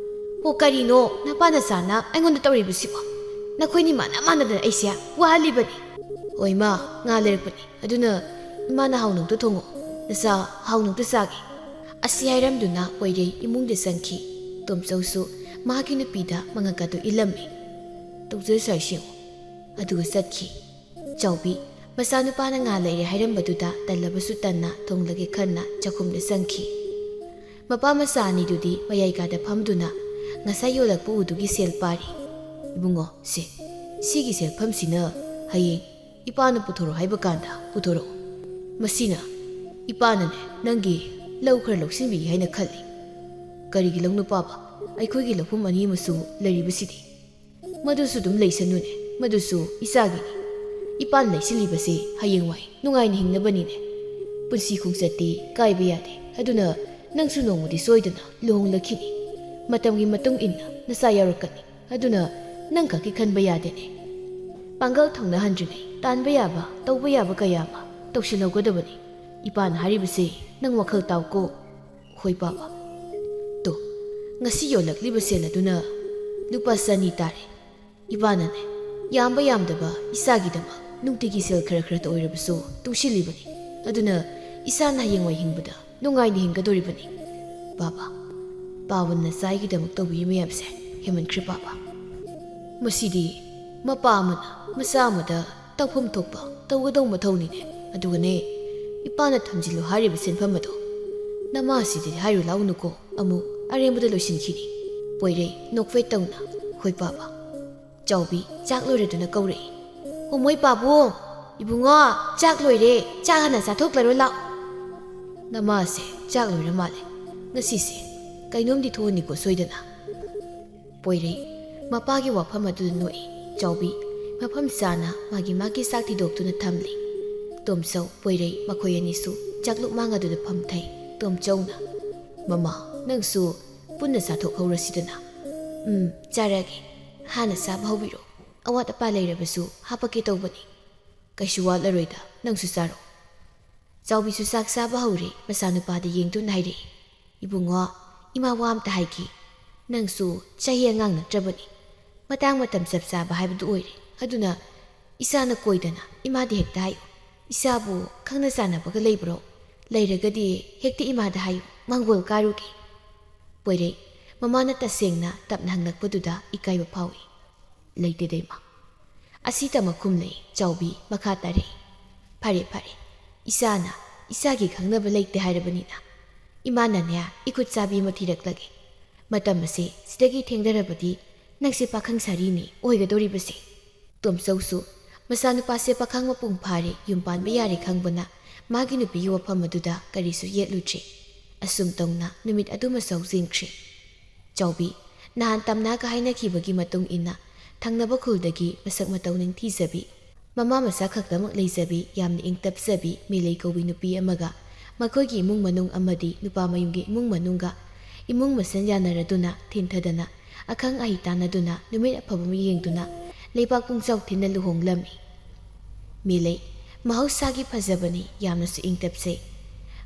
"ꯑꯣ, ꯀꯔꯤꯅꯣ ꯅꯄꯥ ꯅꯆꯥꯅ ꯑꯩꯉꯣꯟꯗ ꯇꯧꯔꯤꯕꯁꯤꯕꯣ? ꯅꯈꯣꯏꯅꯤ ꯃꯥꯟꯅ ꯃꯥꯟꯅꯗꯅ ꯑꯩꯁꯦ ꯋꯥꯍꯜꯂꯤꯕꯅꯤ꯫" "ꯍꯣꯏ, ꯏꯃꯥ, ꯉꯥ ꯂꯩꯔꯛꯄꯅꯤ꯫ ꯑꯗꯨꯅ ꯏꯃꯥꯅ ꯍꯥꯎꯅ ꯑꯝꯇ ꯊꯣꯡꯉꯣ, ꯅꯆꯥ ꯍꯥꯎꯅ ꯑꯝꯇ ꯆꯥꯒꯦ꯫" ꯑꯁꯤ ꯍꯥꯏꯔꯝꯗꯨꯅ ꯄꯣꯏꯔꯩ ꯏꯃꯨꯡꯗ ꯆꯪꯈꯤ꯫ ꯇꯣꯝꯆꯧꯁꯨ ꯃꯥꯒꯤ ꯅꯨꯄꯤꯗ ꯃꯉꯛ ꯑꯗꯨ ꯏꯜꯂꯝꯃꯤ꯫ "ꯇꯧꯖꯔꯁꯨ ꯍꯥꯏꯁꯤ ꯌꯦꯡꯉꯨ꯫" ꯑꯗꯨꯒ ꯆꯠꯈꯤ꯫ ꯆꯥꯎꯕꯤ, ꯃꯆꯥꯅꯨꯄꯥꯅ ꯉꯥ ꯂꯩꯔꯦ ꯍꯥꯏꯔꯝꯕꯗꯨꯗ ꯇꯜꯂꯕꯁꯨ ꯇꯟꯅ ꯊꯣꯡꯂꯒꯦ ꯈꯟꯅ ꯆꯥꯛꯈꯨꯝꯗ ꯆꯪꯈꯤ꯫ ꯃꯄꯥ ꯃꯆꯥ ꯑꯅꯤꯗꯨꯗꯤ ꯃꯌꯥꯏ ꯀꯥꯗ ꯐꯝꯗꯨꯅ ꯉꯁꯥꯏ ꯌꯣꯜꯂꯛꯄ ꯎꯗꯨꯒꯤ ꯁꯦꯜ ꯄꯥꯔꯤ꯫ "ꯏꯕꯨꯡꯉꯣ, ꯁꯦ, ꯁꯤꯒꯤ ꯁꯦꯜꯐꯝꯁꯤꯅ ꯍꯌꯦꯡ ꯏꯄꯥꯅ ꯄꯨꯊꯣꯔꯛꯑꯣ ꯍꯥꯏꯕ ꯀꯥꯟꯗ ꯄꯨꯊꯣꯔꯛꯑꯣ꯫ ꯃꯁꯤꯅ ꯏꯄꯥꯅꯅꯦ, ꯅꯪꯒꯤ ꯂꯧ ꯈꯔ ꯂꯧꯁꯤꯟꯕꯤꯒꯦ ꯍꯥꯏꯅ ꯈꯜꯂꯤ꯫" "ꯀꯔꯤꯒꯤ ꯂꯧꯅꯣ ꯄꯥꯕ? ꯑꯩꯈꯣꯏꯒꯤ ꯂꯧꯐꯝ ꯑꯅꯤ ꯑꯃꯁꯨ ꯂꯩꯔꯤꯕꯁꯤꯗꯤ꯫" "ꯃꯗꯨꯁꯨ ꯑꯗꯨꯝ ꯂꯩꯁꯅꯨꯅꯦ, ꯃꯗꯨꯁꯨ ꯏꯆꯥꯒꯤꯅꯤ꯫ ꯏꯄꯥꯅ ꯂꯩꯁꯤꯜꯂꯤꯕꯁꯤ ꯍꯌꯦꯡꯋꯥꯏ ꯅꯨꯡꯉꯥꯏꯅ ꯍꯤꯡꯅꯕꯅꯤꯅꯦ꯫ ꯄꯨꯟꯁꯤ ꯈꯣꯡꯆꯠꯇꯤ ꯀꯥꯏꯕ ꯌꯥꯗꯦ꯫ ꯑꯗꯨꯅ ꯅꯪꯁꯨ ꯅꯣꯡꯃꯗꯤ ꯁꯣꯏꯗꯅ ꯂꯨꯍꯣꯡꯂꯛꯈꯤꯅꯤ꯫ ꯃꯇꯝꯒꯤ ꯃꯇꯨꯡ ꯏꯟꯅ ꯅꯆꯥ ꯌꯥꯎꯔꯛꯀꯅꯤ꯫ ꯑꯗꯨꯅ ꯅꯪ ꯈꯛꯀꯤ ꯈꯟꯕ ꯌꯥꯗꯦꯅꯦ꯫ ꯄꯥꯡꯒꯜ ꯊꯧꯅꯍꯟꯗ꯭ꯔꯤꯉꯩ ꯇꯥꯟꯕ ꯌꯥꯕ, ꯇꯧꯕ ꯌꯥꯕ ꯀꯌꯥ ꯑꯃ ꯇꯧꯁꯤꯜꯍꯧꯒꯗꯕꯅꯤ꯫ ꯏꯄꯥꯅ ꯍꯥꯏꯔꯤꯕꯁꯦ ꯅꯪ ꯋꯥꯈꯜ ꯇꯥꯎꯀꯣ꯫" "ꯍꯣꯏ ꯄꯥꯕ꯫ ꯇꯣ, ꯉꯁꯤ ꯌꯣꯜꯂꯛꯂꯤꯕ ꯁꯦꯜ ꯑꯗꯨꯅ ꯂꯨꯄꯥ ꯆꯅꯤ ꯇꯥꯔꯦ꯫ ꯏꯄꯥꯅꯅꯦ, ꯌꯥꯝꯕ ꯌꯥꯝꯗꯕ ꯏꯆꯥꯒꯤꯗꯃꯛ ꯅꯨꯡꯇꯤꯒꯤ ꯁꯦꯜ ꯈꯔ ꯈꯔꯇ ꯑꯣꯏꯔꯕꯁꯨ ꯇꯨꯡꯁꯤꯜꯂꯤꯕꯅꯤ꯫ ꯑꯗꯨꯅ ꯏꯆꯥꯅ ꯍꯌꯦꯡꯋꯥꯏ ꯍꯤꯡꯕꯗ ꯅꯨꯡꯉꯥꯏꯅ ꯍꯤꯡꯒꯗꯧꯔꯤꯕꯅꯤ꯫ ꯄꯥꯕ, ꯄꯥꯕꯅ ꯅꯆꯥꯒꯤꯗꯃꯛ ꯇꯧꯕꯤꯔꯤ ꯃꯌꯥꯝꯁꯦ ꯍꯦꯟꯃꯟꯈ꯭ꯔꯦ ꯄꯥꯕ꯫ ꯃꯁꯤꯗꯤ ꯃꯄꯥ ꯑꯃꯅ ꯃꯆꯥ ꯑꯃꯗ ꯇꯧꯐꯝ ꯊꯣꯛꯄ ꯇꯧꯒꯗꯧ ꯃꯊꯧꯅꯤꯅꯦ꯫ ꯑꯗꯨꯒꯅꯦ, ꯏꯄꯥꯅ ꯊꯝꯖꯤꯜꯂꯨ ꯍꯥꯏꯔꯤꯕ ꯁꯦꯟꯐꯝ ꯑꯗꯣ "ꯅꯃꯥꯁꯤꯗꯤ ꯍꯥꯏꯔꯨ ꯂꯥꯎꯅꯨꯀꯣ, ꯑꯃꯨꯛ ꯑꯔꯦꯝꯕꯗ ꯂꯣꯏꯁꯤꯟꯈꯤꯅꯤ"꯫ ꯄꯣꯏꯔꯩ ꯅꯣꯛꯐꯦꯠ ꯇꯧꯅ "ꯍꯣꯏ ꯄꯥꯕ"꯫ ꯆꯥꯎꯕꯤ ꯆꯥꯛ ꯂꯣꯏꯔꯗꯨꯅ ꯀꯧꯔꯛꯏ꯫ "ꯍꯣꯃꯣꯏ ꯄꯥꯕꯨꯡ! ꯏꯕꯨꯡꯉꯣ, ꯆꯥꯛ ꯂꯣꯏꯔꯦ, ꯆꯥꯛ ꯍꯥꯟꯅ ꯆꯥꯊꯣꯛꯂꯔꯣ ꯂꯥꯎ"꯫ "ꯅꯃꯥꯁꯦ ꯆꯥꯛ ꯂꯣꯏꯔ ꯃꯥꯜꯂꯦ꯫ ꯉꯁꯤꯁꯦ ꯀꯩꯅꯣꯝꯗꯤ ꯊꯣꯛꯑꯅꯤꯀꯣ ꯁꯣꯏꯗꯅ"꯫ ꯄꯣꯏꯔꯩ ꯃꯄꯥꯒꯤ ꯋꯥꯐꯝ ꯑꯗꯨꯗ ꯅꯣꯛꯏ꯫ ꯆꯥꯎꯕꯤ ꯃꯐꯝ ꯆꯥꯅ ꯃꯥꯒꯤ ꯃꯥꯒꯤ ꯆꯥꯛ ꯊꯤꯗꯣꯛꯇꯨꯅ ꯊꯝꯂꯤ꯫ ꯇꯣꯝꯆꯧ, ꯄꯣꯏꯔꯩ ꯃꯈꯣꯏ ꯑꯅꯤꯁꯨ ꯆꯥꯛꯂꯨꯛ ꯃꯥꯡ ꯑꯗꯨꯗ ꯐꯝꯊꯩ꯫ ꯇꯣꯝꯆꯧꯅ, "ꯃꯃꯥ, ꯅꯪꯁꯨ ꯄꯨꯟꯅ ꯆꯥꯊꯣꯛꯍꯧꯔꯁꯤꯗꯅ"꯫ "ꯎꯝ, ꯆꯥꯔꯒꯦ꯫ ꯍꯥꯟꯅ ꯆꯥꯕ ꯍꯧꯕꯤꯔꯣ꯫ ꯑꯋꯥꯠ ꯑꯄꯥ ꯂꯩꯔꯕꯁꯨ ꯍꯥꯄꯛꯀꯦ ꯇꯧꯕꯅꯤ"꯫ "ꯀꯩꯁꯨ ꯋꯥꯠꯂꯔꯣꯏꯗ, ꯅꯪꯁꯨ ꯆꯥꯔꯣ"꯫ ꯆꯥꯎꯕꯤꯁꯨ ꯆꯥꯛ ꯆꯥꯕ ꯍꯧꯔꯦ꯫ ꯃꯆꯥꯅꯨꯄꯥꯗ ꯌꯦꯡꯗꯨꯅ ꯍꯥꯏꯔꯛꯏ, "ꯏꯕꯨꯡꯉꯣ, ꯏꯃꯥ ꯋꯥ ꯑꯝꯇ ꯍꯥꯏꯒꯦ꯫ ꯅꯪꯁꯨ ꯆꯍꯤ ꯑꯉꯥꯡ ꯅꯠꯇ꯭ꯔꯕꯅꯤ꯫ ꯃꯇꯥꯡ ꯃꯇꯝ ꯆꯞ ꯆꯥꯕ ꯍꯥꯏꯕꯗꯨ ꯑꯣꯏꯔꯦ꯫ ꯑꯗꯨꯅ ꯏꯆꯥꯅ ꯀꯣꯏꯗꯅ ꯏꯃꯥꯗ ꯍꯦꯛꯇ ꯍꯥꯏꯌꯨ꯫ ꯏꯆꯥꯕꯨ ꯈꯪꯅ ꯆꯥꯟꯅꯕꯒ ꯂꯩꯕ꯭ꯔꯣ? ꯂꯩꯔꯒꯗꯤ ꯍꯦꯛꯇ ꯏꯃꯥꯗ ꯍꯥꯏꯌꯨ, ꯃꯥꯡꯒꯣꯜ ꯀꯥꯔꯨꯒꯦ"꯫ ꯄꯣꯏꯔꯩ ꯃꯃꯥꯅ ꯇꯁꯦꯡꯅ ꯇꯞꯅ ꯍꯪꯂꯛꯄꯗꯨꯗ ꯏꯀꯥꯏꯕ ꯐꯥꯎꯏ꯫ "ꯂꯩꯇꯦꯗ ꯏꯃꯥ"꯫ ꯑꯁꯤ ꯇꯝꯃ ꯈꯨꯝꯂꯛꯏ꯫ ꯆꯥꯎꯕꯤ ꯃꯈꯥ ꯇꯥꯔꯛꯏ, "ꯐꯔꯦ ꯐꯔꯦ, ꯏꯆꯥꯅ ꯏꯆꯥꯒꯤ ꯈꯪꯅꯕ ꯂꯩꯇꯦ ꯍꯥꯏꯔꯕꯅꯤꯅ ꯏꯃꯥꯅꯅꯦ ꯏꯈꯨꯠ ꯆꯥꯕꯤ ꯑꯃ ꯊꯤꯔꯛꯂꯒꯦ꯫ ꯃꯇꯝ ꯑꯁꯦ ꯁꯤꯗꯒꯤ ꯊꯦꯡꯊꯔꯕꯗꯤ ꯅꯪꯁꯦ ꯄꯥꯈꯪ ꯁꯥꯔꯤꯅꯤ ꯑꯣꯏꯒꯗꯧꯔꯤꯕꯁꯦ"꯫ ꯇꯣꯝꯆꯧꯁꯨ ꯃꯆꯥꯅꯨꯄꯥꯁꯦ ꯄꯥꯈꯪ ꯃꯄꯨꯡ ꯐꯥꯔꯦ, ꯌꯨꯝ ꯄꯥꯟꯕ ꯌꯥꯔꯦ ꯈꯪꯕꯅ ꯃꯥꯒꯤ ꯅꯨꯄꯤꯒꯤ ꯋꯥꯐꯝ ꯑꯗꯨꯗ ꯀꯔꯤꯁꯨ ꯌꯦꯠꯂꯨꯗ꯭ꯔꯦ꯫ ꯑꯁꯨꯝ ꯇꯧꯅ ꯅꯨꯃꯤꯠ ꯑꯗꯨꯃꯁꯨ ꯍꯧꯖꯤꯟꯈ꯭ꯔꯦ꯫ ꯆꯥꯎꯕꯤ ꯅꯍꯥꯟ ꯇꯝꯅꯥꯒ ꯍꯥꯏꯅꯈꯤꯕꯒꯤ ꯃꯇꯨꯡ ꯏꯟꯅ ꯊꯪꯅꯕ ꯈꯨꯜꯗꯒꯤ ꯃꯁꯛ ꯃꯇꯧ ꯅꯤꯡꯊꯤꯖꯕꯤ, ꯃꯃꯥ ꯃꯆꯥ ꯈꯛꯇꯃꯛ ꯂꯩꯖꯕꯤ, ꯌꯥꯝꯅ ꯏꯪ ꯇꯞꯆꯕꯤ ꯃꯦꯂꯩ ꯀꯧꯕꯤ ꯅꯨꯄꯤ ꯑꯃꯒ ꯃꯈꯣꯏꯒꯤ ꯏꯃꯨꯡ ꯃꯅꯨꯡ ꯑꯃꯗꯤ ꯅꯨꯄꯥ ꯃꯌꯨꯝꯒꯤ ꯏꯃꯨꯡ ꯃꯅꯨꯡꯒ ꯏꯃꯨꯡ ꯃꯁꯦꯟ ꯌꯥꯅꯔꯗꯨꯅ ꯊꯤꯟꯊꯗꯅ ꯑꯈꯪ ꯑꯍꯩ ꯇꯥꯟꯅꯗꯨꯅ ꯅꯨꯃꯤꯠ ꯑꯐꯕ ꯑꯃ ꯌꯦꯡꯗꯨꯅ ꯂꯩꯕꯥꯛ ꯄꯨꯡꯆꯥꯎ ꯊꯤꯟꯅ ꯂꯨꯍꯣꯡꯂꯝꯃꯤ꯫ ꯃꯦꯂꯩ ꯃꯍꯧꯁꯥꯒꯤ ꯐꯖꯕꯅꯤ, ꯌꯥꯝꯅꯁꯨ ꯏꯪ ꯇꯞꯆꯩ꯫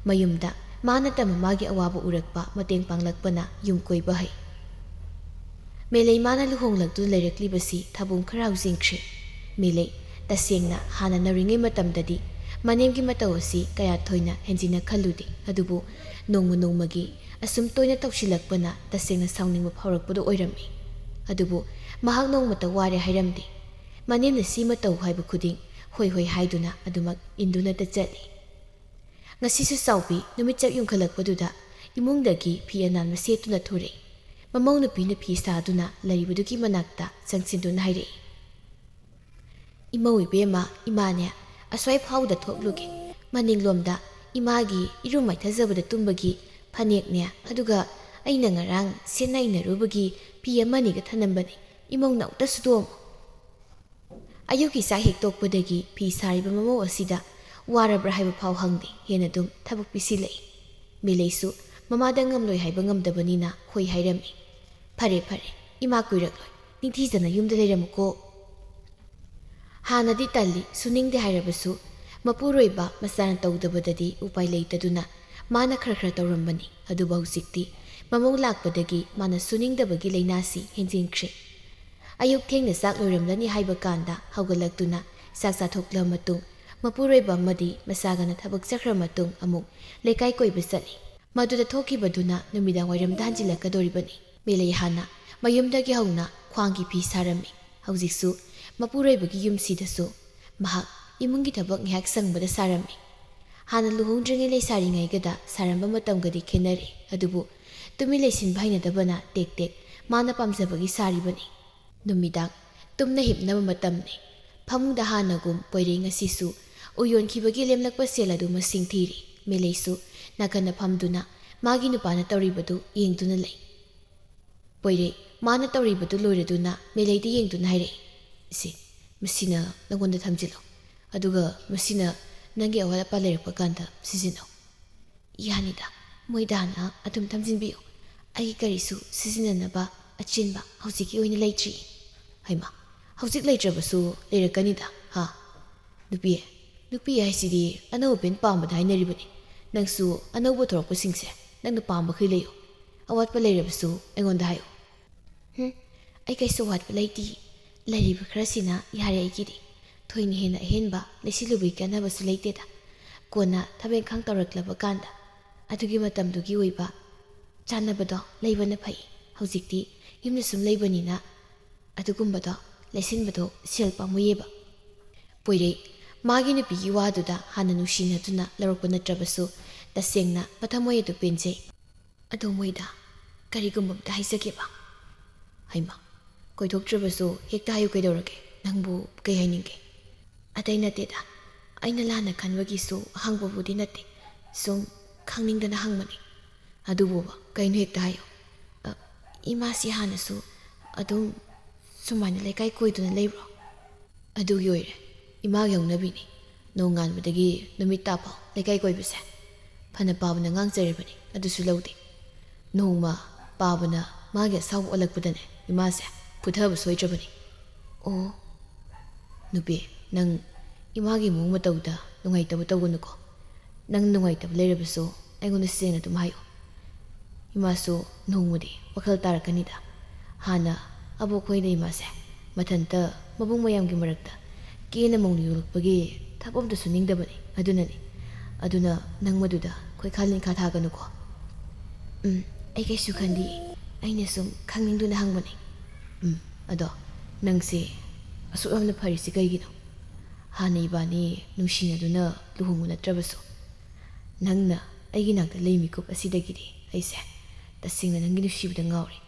ꯃꯌꯨꯝꯗ ꯃꯥ ꯅꯠꯇꯕ ꯃꯥꯒꯤ ꯑꯋꯥꯕ ꯎꯔꯛꯄ, ꯃꯇꯦꯡ ꯄꯥꯡꯂꯛꯄꯅ ꯌꯨꯝ ꯀꯣꯏꯕ ꯍꯩ꯫ ꯃꯦꯂꯩ ꯃꯥꯅ ꯂꯨꯍꯣꯡꯂꯛꯇꯨꯅ ꯂꯩꯔꯛꯂꯤꯕꯁꯤ ꯊꯥꯕꯨꯡ ꯈꯔ ꯍꯧꯖꯤꯟꯈ꯭ꯔꯦ꯫ ꯃꯦꯂꯩ ꯇꯁꯦꯡꯅ ꯍꯥꯟꯅ ꯅꯧꯔꯤꯉꯩ ꯃꯇꯝꯗꯗꯤ ꯃꯅꯦꯝꯒꯤ ꯃꯇꯧ ꯑꯁꯤ ꯀꯌꯥ ꯊꯣꯏꯅ ꯍꯦꯟꯖꯤꯟꯅ ꯈꯜꯂꯨꯗꯦ꯫ ꯑꯗꯨꯕꯨ ꯅꯣꯡꯃ ꯅꯣꯡꯃꯒꯤ ꯑꯁꯨꯝ ꯇꯣꯏꯅ ꯇꯧꯁꯤꯜꯂꯛꯄꯅ ꯇꯁꯦꯡꯅ ꯁꯥꯎꯅꯤꯡꯕ ꯐꯥꯎꯔꯛꯄꯗꯨ ꯑꯣꯏꯔꯝꯃꯤ꯫ ꯑꯗꯨꯕꯨ ꯃꯍꯥꯛ ꯅꯣꯡꯃꯇ ꯋꯥꯔꯦ ꯍꯥꯏꯔꯝꯗꯦ꯫ ꯃꯅꯦꯝꯅ ꯁꯤꯃ ꯇꯧ ꯍꯥꯏꯕ ꯈꯨꯗꯤꯡ ꯍꯣꯏ ꯍꯣꯏ ꯍꯥꯏꯗꯨꯅ ꯑꯗꯨꯃꯛ ꯏꯟꯗꯨꯅꯇ ꯆꯠꯂꯤ꯫ ꯉꯁꯤꯁꯨ ꯆꯥꯎꯕꯤ ꯅꯨꯃꯤꯠ ꯆꯞ ꯌꯨꯡꯈꯠꯂꯛꯄꯗꯨꯗ ꯏꯃꯨꯡꯗꯒꯤ ꯐꯤ ꯑꯅꯥꯟꯕ ꯁꯦꯠꯇꯨꯅ ꯊꯣꯔꯛꯏ꯫ ꯃꯃꯧ ꯅꯨꯄꯤꯅ ꯐꯤ ꯁꯥꯗꯨꯅ ꯂꯩꯔꯤꯕꯗꯨꯒꯤ ꯃꯅꯥꯛꯇ ꯆꯪꯁꯤꯟꯗꯨꯅ ꯍꯥꯏꯔꯛꯏ, "ꯏꯃꯧ ꯏꯕꯦꯝꯃ, ꯏꯃꯥꯅꯦ ꯑꯁ꯭ꯋꯥꯏ ꯐꯥꯎꯗ ꯊꯣꯛꯂꯨꯒꯦ꯫ ꯃꯅꯤꯡꯂꯣꯝꯗ ꯏꯃꯥꯒꯤ ꯏꯔꯨ ꯃꯥꯏꯊꯖꯕꯗ ꯇꯨꯝꯕꯒꯤ ꯐꯅꯦꯛꯅꯦ, ꯑꯗꯨꯒ ꯑꯩꯅ ꯉꯔꯥꯡ ꯁꯦꯠꯅ ꯏꯅꯔꯨꯕꯒꯤ ꯐꯤ ꯑꯃꯅꯤꯒ ꯊꯅꯝꯕꯅꯤ꯫ ꯏꯃꯧꯅ ꯑꯃꯨꯛꯇ ꯁꯨꯗꯣꯛꯑꯝꯃꯨ꯫" ꯑꯌꯨꯛꯀꯤ ꯆꯥꯛ ꯍꯦꯛ ꯇꯣꯛꯄꯗꯒꯤ ꯐꯤ ꯁꯥꯔꯤꯕ ꯃꯃꯧ ꯑꯁꯤꯗ ꯋꯥꯔꯕ꯭ꯔꯥ ꯍꯥꯏꯕ ꯐꯥꯎ ꯍꯪꯗꯦ, ꯍꯦꯟꯅ ꯑꯗꯨꯝ ꯊꯕꯛ ꯄꯤꯁꯤꯜꯂꯛꯏ꯫ ꯃꯦꯂꯩꯁꯨ ꯃꯃꯥꯗ ꯉꯝꯂꯣꯏ ꯍꯥꯏꯕ ꯉꯝꯗꯕꯅꯤꯅ ꯍꯣꯏ ꯍꯥꯏꯔꯝꯃꯤ꯫ "ꯐꯔꯦ ꯐꯔꯦ, ꯏꯃꯥ ꯀꯨꯏꯔꯛꯂꯣꯏ, ꯅꯤꯡꯊꯤꯖꯅ ꯌꯨꯝꯗ ꯂꯩꯔꯝꯃꯨꯀꯣ꯫" ꯍꯥꯟꯅꯗꯤ ꯇꯜꯂꯤ, ꯁꯨꯅꯤꯡꯗꯦ ꯍꯥꯏꯔꯕꯁꯨ ꯃꯄꯨꯔꯣꯏꯕ ꯃꯆꯥꯅ ꯇꯧꯗꯕꯗꯗꯤ ꯎꯄꯥꯏ ꯂꯩꯇꯗꯨꯅ ꯃꯥꯅ ꯈꯔ ꯈꯔ ꯇꯧꯔꯝꯕꯅꯤ꯫ ꯑꯗꯨꯕꯨ ꯍꯧꯖꯤꯛꯇꯤ ꯃꯃꯧ ꯂꯥꯛꯄꯗꯒꯤ ꯃꯥꯅ ꯁꯨꯅꯤꯡꯗꯕꯒꯤ ꯂꯥꯏꯅꯥꯁꯤ ꯍꯦꯟꯖꯤꯟꯈ꯭ꯔꯦ꯫ ꯑꯌꯨꯛ ꯊꯦꯡꯅ ꯆꯥꯛ ꯂꯣꯏꯔꯝꯂꯅꯤ ꯍꯥꯏꯕ ꯀꯥꯟꯗ ꯍꯧꯒꯠꯂꯛꯇꯨꯅ ꯆꯥꯛ ꯆꯥꯊꯣꯛꯂ ꯃꯇꯨꯡ, ꯃꯄꯨꯔꯣꯏꯕ ꯑꯃꯗꯤ ꯃꯆꯥꯒꯅ ꯊꯕꯛ ꯆꯠꯈ꯭ꯔ ꯃꯇꯨꯡ ꯑꯃꯨꯛ ꯂꯩꯀꯥꯏ ꯀꯣꯏꯕ ꯆꯠꯂꯤ꯫ ꯃꯗꯨꯗ ꯊꯣꯛꯈꯤꯕꯗꯨꯅ ꯅꯨꯃꯤꯗꯥꯡ ꯋꯥꯏꯔꯝꯗ ꯍꯟꯖꯤꯜꯂꯛꯀꯗꯧꯔꯤꯕꯅꯤ꯫ ꯃꯦꯂꯩ ꯍꯥꯟꯅ ꯃꯌꯨꯝꯗꯒꯤ ꯍꯧꯅ ꯈ꯭ꯋꯥꯡꯒꯤ ꯐꯤ ꯁꯥꯔꯝꯃꯤ꯫ ꯍꯧꯖꯤꯛꯁꯨ ꯃꯄꯨꯔꯣꯏꯕꯒꯤ ꯌꯨꯝꯁꯤꯗꯁꯨ ꯃꯍꯥꯛ ꯏꯃꯨꯡꯒꯤ ꯊꯕꯛ ꯉꯥꯏꯍꯥꯛ ꯁꯪꯕꯗ ꯁꯥꯔꯝꯃꯤ꯫ ꯍꯥꯟꯅ ꯂꯨꯍꯣꯡꯗ꯭ꯔꯤꯉꯩ ꯂꯩꯁꯥꯔꯤꯉꯩꯒꯗ ꯁꯥꯔꯝꯕ ꯃꯇꯝꯒꯗꯤ ꯈꯦꯠꯅꯔꯦ, ꯑꯗꯨꯕꯨ ꯇꯨꯃꯤꯟ ꯂꯩꯁꯤꯟꯕ ꯍꯩꯅꯗꯕꯅ ꯇꯦꯛ ꯇꯦꯛ ꯃꯥꯅ ꯄꯥꯝꯖꯕꯒꯤ ꯁꯥꯔꯤꯕꯅꯤ꯫ ꯅꯨꯃꯤꯗꯥꯡ ꯇꯨꯝꯅ ꯍꯤꯞꯅꯕ ꯃꯇꯝꯅꯤ꯫ ꯐꯃꯨꯡꯗ ꯍꯥꯟꯅꯒꯨꯝ ꯄꯣꯏꯔꯩ ꯉꯁꯤꯁꯨ ꯎ ꯌꯣꯟꯈꯤꯕꯒꯤ ꯂꯦꯝꯂꯛꯄ ꯁꯦꯜ ꯑꯗꯨ ꯃꯁꯤꯡ ꯊꯤꯔꯤ꯫ ꯃꯦꯂꯩꯁꯨ ꯅꯥꯀꯟꯗ ꯐꯝꯗꯨꯅ ꯃꯥꯒꯤ ꯅꯨꯄꯥꯅ ꯇꯧꯔꯤꯕꯗꯨ ꯌꯦꯡꯗꯨꯅ ꯂꯩ꯫ ꯄꯣꯏꯔꯩ ꯃꯥꯅ ꯇꯧꯔꯤꯕꯗꯨ ꯂꯣꯏꯔꯗꯨꯅ ꯃꯦꯂꯩꯗ ꯌꯦꯡꯗꯨꯅ ꯍꯥꯏꯔꯛꯏ, "ꯏꯆꯦ, ꯃꯁꯤꯅ ꯅꯪꯉꯣꯟꯗ ꯊꯝꯖꯤꯜꯂꯨ, ꯑꯗꯨꯒ ꯃꯁꯤꯅ ꯅꯪꯒꯤ ꯑꯋꯥꯠ ꯑꯄꯥ ꯂꯩꯔꯛꯄ ꯀꯥꯟꯗ ꯁꯤꯖꯤꯟꯅꯧ꯫" "ꯌꯥꯅꯤꯗ, ꯃꯣꯏꯗ ꯍꯥꯟꯅ ꯑꯗꯨꯝ ꯊꯝꯖꯤꯟꯕꯤꯌꯨ, ꯑꯩꯒꯤ ꯀꯔꯤꯁꯨ ꯁꯤꯖꯤꯟꯅꯅꯕ ꯑꯆꯤꯟꯕ ꯍꯧꯖꯤꯛꯀꯤ ꯑꯣꯏꯅ ꯂꯩꯇ꯭ꯔꯤ꯫" "ꯍꯩꯃꯥ, ꯍꯧꯖꯤꯛ ꯂꯩꯇ꯭ꯔꯕꯁꯨ ꯂꯩꯔꯛꯀꯅꯤꯗ, ꯍꯥ?" "ꯅꯨꯄꯤ, ꯅꯨꯄꯤ ꯍꯥꯏꯁꯤꯗꯤ ꯑꯅꯧꯕ ꯄꯦꯟ ꯄꯥꯝꯕꯗ ꯍꯥꯏꯅꯔꯤꯕꯅꯤ꯫ ꯅꯪꯁꯨ ꯑꯅꯧꯕ ꯊꯣꯔꯛꯄꯁꯤꯡꯁꯦ ꯅꯪꯅ ꯄꯥꯝꯕꯈꯩ ꯂꯩꯌꯨ꯫ ꯑꯋꯥꯠꯄ ꯂꯩꯔꯕꯁꯨ ꯑꯩꯉꯣꯟꯗ ꯍꯥꯏꯌꯨ꯫" "ꯍꯨꯝ, ꯑꯩ ꯀꯩꯁꯨ ꯑꯋꯥꯠꯄ ꯂꯩꯇꯦ꯫ ꯂꯩꯔꯤꯕ ꯈꯔꯁꯤꯅ ꯌꯥꯔꯦ ꯑꯩꯒꯤꯗꯤ꯫ ꯊꯣꯏꯅ ꯍꯦꯟꯅ ꯑꯍꯦꯟꯕ ꯂꯩꯁꯤꯜꯂꯨꯕꯒꯤ ꯀꯥꯟꯅꯕꯁꯨ ꯂꯩꯇꯦꯗ꯫ ꯀꯣꯟꯅ ꯊꯕꯛ ꯏꯪꯈꯥꯡ ꯇꯧꯔꯛꯂꯕ ꯀꯥꯟꯗ ꯑꯗꯨꯒꯤ ꯃꯇꯝꯗꯨꯒꯤ ꯑꯣꯏꯕ ꯆꯥꯅꯕꯗꯣ ꯂꯩꯕꯅ ꯐꯩ꯫ ꯍꯧꯖꯤꯛꯇꯤ ꯌꯨꯝꯗ ꯁꯨꯝ ꯂꯩꯕꯅꯤꯅ ꯑꯗꯨꯒꯨꯝꯕꯗꯣ ꯂꯩꯁꯤꯟꯕꯗꯣ ꯁꯦꯜ ꯄꯥꯝꯃꯨꯏꯌꯦꯕ꯫" ꯄꯣꯏꯔꯩ ꯃꯥꯒꯤ ꯅꯨꯄꯤꯒꯤ ꯋꯥꯗꯨꯗ ꯍꯥꯟꯅ ꯅꯨꯡꯁꯤꯅꯗꯨꯅ ꯂꯧꯔꯛꯄ ꯅꯠꯇ꯭ꯔꯕꯁꯨ, ꯇꯁꯦꯡꯅ ꯃꯊꯃꯣꯏ ꯑꯗꯨ ꯄꯦꯟꯖꯩ꯫ "ꯑꯗꯣ ꯃꯣꯏꯗ ꯀꯔꯤꯒꯨꯝꯕ ꯑꯝꯇ ꯍꯥꯏꯖꯒꯦꯕ?" "ꯍꯩꯃꯥ, ꯀꯣꯏꯊꯣꯛꯇ꯭ꯔꯕꯁꯨ ꯍꯦꯛꯇ ꯍꯥꯏꯌꯨ ꯀꯩꯗꯧꯔꯒꯦ? ꯅꯪꯕꯨ ꯀꯩ ꯍꯥꯏꯅꯤꯡꯒꯦ?" "ꯑꯇꯩ ꯅꯠꯇꯦꯗ, ꯑꯩꯅ ꯂꯥꯟꯅ ꯈꯟꯕꯒꯤꯁꯨ ꯍꯪꯕꯕꯨꯗꯤ ꯅꯠꯇꯦ, ꯁꯨꯝ ꯈꯪꯅꯤꯡꯗꯅ ꯍꯪꯕꯅꯤ꯫" "ꯑꯗꯨꯕꯨꯕ ꯀꯩꯅꯣ, ꯍꯦꯛꯇ ꯍꯥꯏꯌꯨ꯫" "ꯑ, ꯏꯃꯥꯁꯤ ꯍꯥꯟꯅꯁꯨ ꯑꯗꯨꯝ ꯁꯨꯃꯥꯏꯅ ꯂꯩꯀꯥꯏ ꯀꯣꯏꯗꯨꯅ ꯂꯩꯕ꯭ꯔꯣ?" "ꯑꯗꯨꯒꯤ ꯑꯣꯏꯔꯦ, ꯏꯃꯥꯒꯤ ꯍꯧꯅꯕꯤꯅꯤ꯫ ꯅꯣꯡꯉꯥꯟꯕꯗꯒꯤ ꯅꯨꯃꯤꯠ ꯇꯥꯐꯥꯎ ꯂꯩꯀꯥꯏ ꯀꯣꯏꯕꯁꯦ꯫ ꯐꯅ ꯄꯥꯕꯅ ꯉꯥꯡꯖꯔꯤꯕꯅꯤ, ꯑꯗꯨꯁꯨ ꯂꯧꯗꯦ꯫ ꯅꯣꯡꯃ ꯄꯥꯕꯅ ꯃꯥꯒꯤ ꯑꯁꯥꯎꯕ ꯑꯣꯜꯂꯛꯄꯗꯅꯦ ꯏꯃꯥꯁꯦ ꯐꯨꯊꯕ ꯁꯣꯏꯗ꯭ꯔꯕꯅꯤ꯫" "ꯑꯣ, ꯅꯨꯄꯤ, ꯅꯪ ꯏꯃꯥꯒꯤ ꯃꯑꯣꯡ ꯃꯇꯧꯗ ꯅꯨꯡꯉꯥꯏꯇꯕ ꯇꯧꯒꯅꯨꯀꯣ꯫ ꯅꯪ ꯅꯨꯡꯉꯥꯏꯇꯕ ꯂꯩꯔꯕꯁꯨ ꯑꯩꯉꯣꯟꯗ ꯁꯦꯡꯅ ꯑꯗꯨꯝ ꯍꯥꯏꯌꯨ꯫ ꯏꯃꯥꯁꯨ ꯅꯣꯡꯃꯗꯤ ꯋꯥꯈꯜ ꯇꯥꯔꯛꯀꯅꯤꯗ꯫ ꯍꯥꯟꯅ ꯑꯕꯣꯛ ꯍꯣꯏꯅ ꯏꯃꯥꯁꯦ ꯃꯊꯟꯇ ꯃꯕꯨꯡ ꯃꯌꯥꯝꯒꯤ ꯃꯔꯛꯇ ꯀꯦꯅ ꯃꯧꯅ ꯌꯣꯛꯂꯛꯄꯒꯤ ꯊꯕꯛ ꯑꯝꯇ ꯁꯨꯅꯤꯡꯗꯕꯅꯤ꯫ ꯑꯗꯨꯅꯅꯤ꯫ ꯑꯗꯨꯅ ꯅꯪ ꯃꯗꯨꯗ ꯈꯣꯏꯈꯥ ꯂꯤꯟꯈꯥ ꯊꯥꯒꯅꯨꯀꯣ꯫" "ꯎꯝ, ꯑꯩ ꯀꯩꯁꯨ ꯈꯟꯗꯦ꯫ ꯑꯩꯅ ꯁꯨꯝ ꯈꯪꯅꯤꯡꯗꯨꯅ ꯍꯪꯕꯅꯤ꯫" "ꯎꯝ, ꯑꯗꯣ ꯅꯪꯁꯦ ꯑꯁꯨꯛ ꯌꯥꯝꯅ ꯐꯔꯤꯁꯤ ꯀꯩꯒꯤꯅꯣ? ꯍꯥꯟꯅ ꯏꯕꯥꯅꯤ ꯅꯨꯡꯁꯤꯅꯗꯨꯅ ꯂꯨꯍꯣꯡꯕ ꯅꯠꯇ꯭ꯔꯕꯁꯨ, ꯅꯪꯅ ꯑꯩꯒꯤ ꯅꯥꯛꯇ ꯂꯩ ꯃꯤꯀꯨꯞ ꯑꯁꯤꯗꯒꯤꯗꯤ ꯑꯩꯁꯦ ꯇꯁꯦꯡꯅ ꯅꯪꯒꯤ ꯅꯨꯡꯁꯤꯕꯗ ꯉꯥꯎꯔꯦ꯫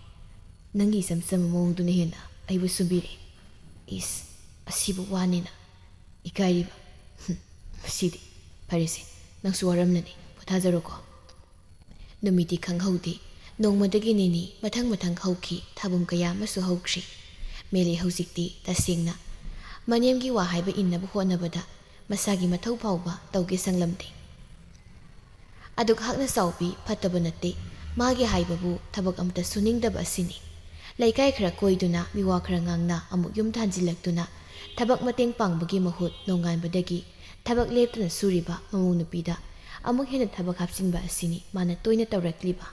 ꯅꯪꯒꯤ ꯏꯆꯝ ꯆꯝꯕ ꯃꯑꯣꯡꯗꯨꯅ ꯍꯦꯟꯅ ꯑꯩꯕꯨ ꯁꯨꯝꯕꯤꯔꯦ꯫" "ꯏꯁ, ꯑꯁꯤꯕꯨ ꯋꯥꯅꯦꯅ ꯏꯀꯥꯏꯔꯤꯕ꯫ ꯍꯨꯝ, ꯃꯁꯤꯗꯤ꯫ ꯐꯔꯦꯁꯦ, ꯅꯪꯁꯨ ꯋꯥꯔꯝꯂꯅꯤ, ꯄꯣꯊꯥꯖꯔꯣꯀꯣ꯫" ꯅꯨꯃꯤꯠꯇꯤ ꯈꯪꯍꯧꯗꯦ꯫ ꯅꯣꯡꯃꯗꯒꯤ ꯅꯤꯅꯤ ꯃꯊꯪ ꯃꯊꯪ ꯍꯧꯈꯤ꯫ ꯊꯥꯕꯨꯝ ꯀꯌꯥ ꯑꯃꯁꯨ ꯍꯧꯈ꯭ꯔꯤ꯫ ꯃꯦꯂꯩ ꯍꯧꯖꯤꯛꯇꯤ ꯇꯁꯦꯡꯅ ꯃꯅꯦꯝꯒꯤ ꯋꯥ ꯍꯥꯏꯕ ꯏꯟꯅꯕ ꯍꯣꯠꯅꯕꯗ ꯃꯁꯥꯒꯤ ꯃꯊꯧ ꯐꯥꯎꯕ ꯇꯧꯒꯦ ꯁꯪꯂꯝꯗꯦ꯫ ꯑꯗꯨꯛ ꯍꯥꯛꯅ ꯆꯥꯎꯕꯤ ꯐꯠꯇꯕ ꯅꯠꯇꯦ꯫ ꯃꯥꯒꯤ ꯍꯥꯏꯕꯕꯨ ꯊꯕꯛ ꯑꯃꯠꯇ ꯁꯨꯅꯤꯡꯗꯕ ꯑꯁꯤꯅꯤ꯫ ꯂꯩꯀꯥꯏ ꯈꯔ ꯀꯣꯏꯗꯨꯅ, ꯃꯤꯋꯥ ꯈꯔ ꯉꯥꯡꯅ, ꯑꯃꯨꯛ ꯌꯨꯝꯗ ꯍꯟꯖꯤꯜꯂꯛꯇꯨꯅ, ꯊꯕꯛ ꯃꯇꯦꯡ ꯄꯥꯡꯕꯒꯤ ꯃꯍꯨꯠ ꯅꯣꯡꯉꯥꯟꯕꯗꯒꯤ ꯊꯕꯛ ꯂꯦꯞꯇꯅ ꯁꯨꯔꯤꯕ ꯃꯃꯧ ꯅꯨꯄꯤꯗ ꯑꯃꯨꯛ ꯍꯦꯟꯅ ꯊꯕꯛ ꯍꯥꯞꯆꯤꯟꯕ ꯑꯁꯤꯅꯤ ꯃꯥꯅ ꯇꯣꯏꯅ ꯇꯧꯔꯛꯂꯤꯕ꯫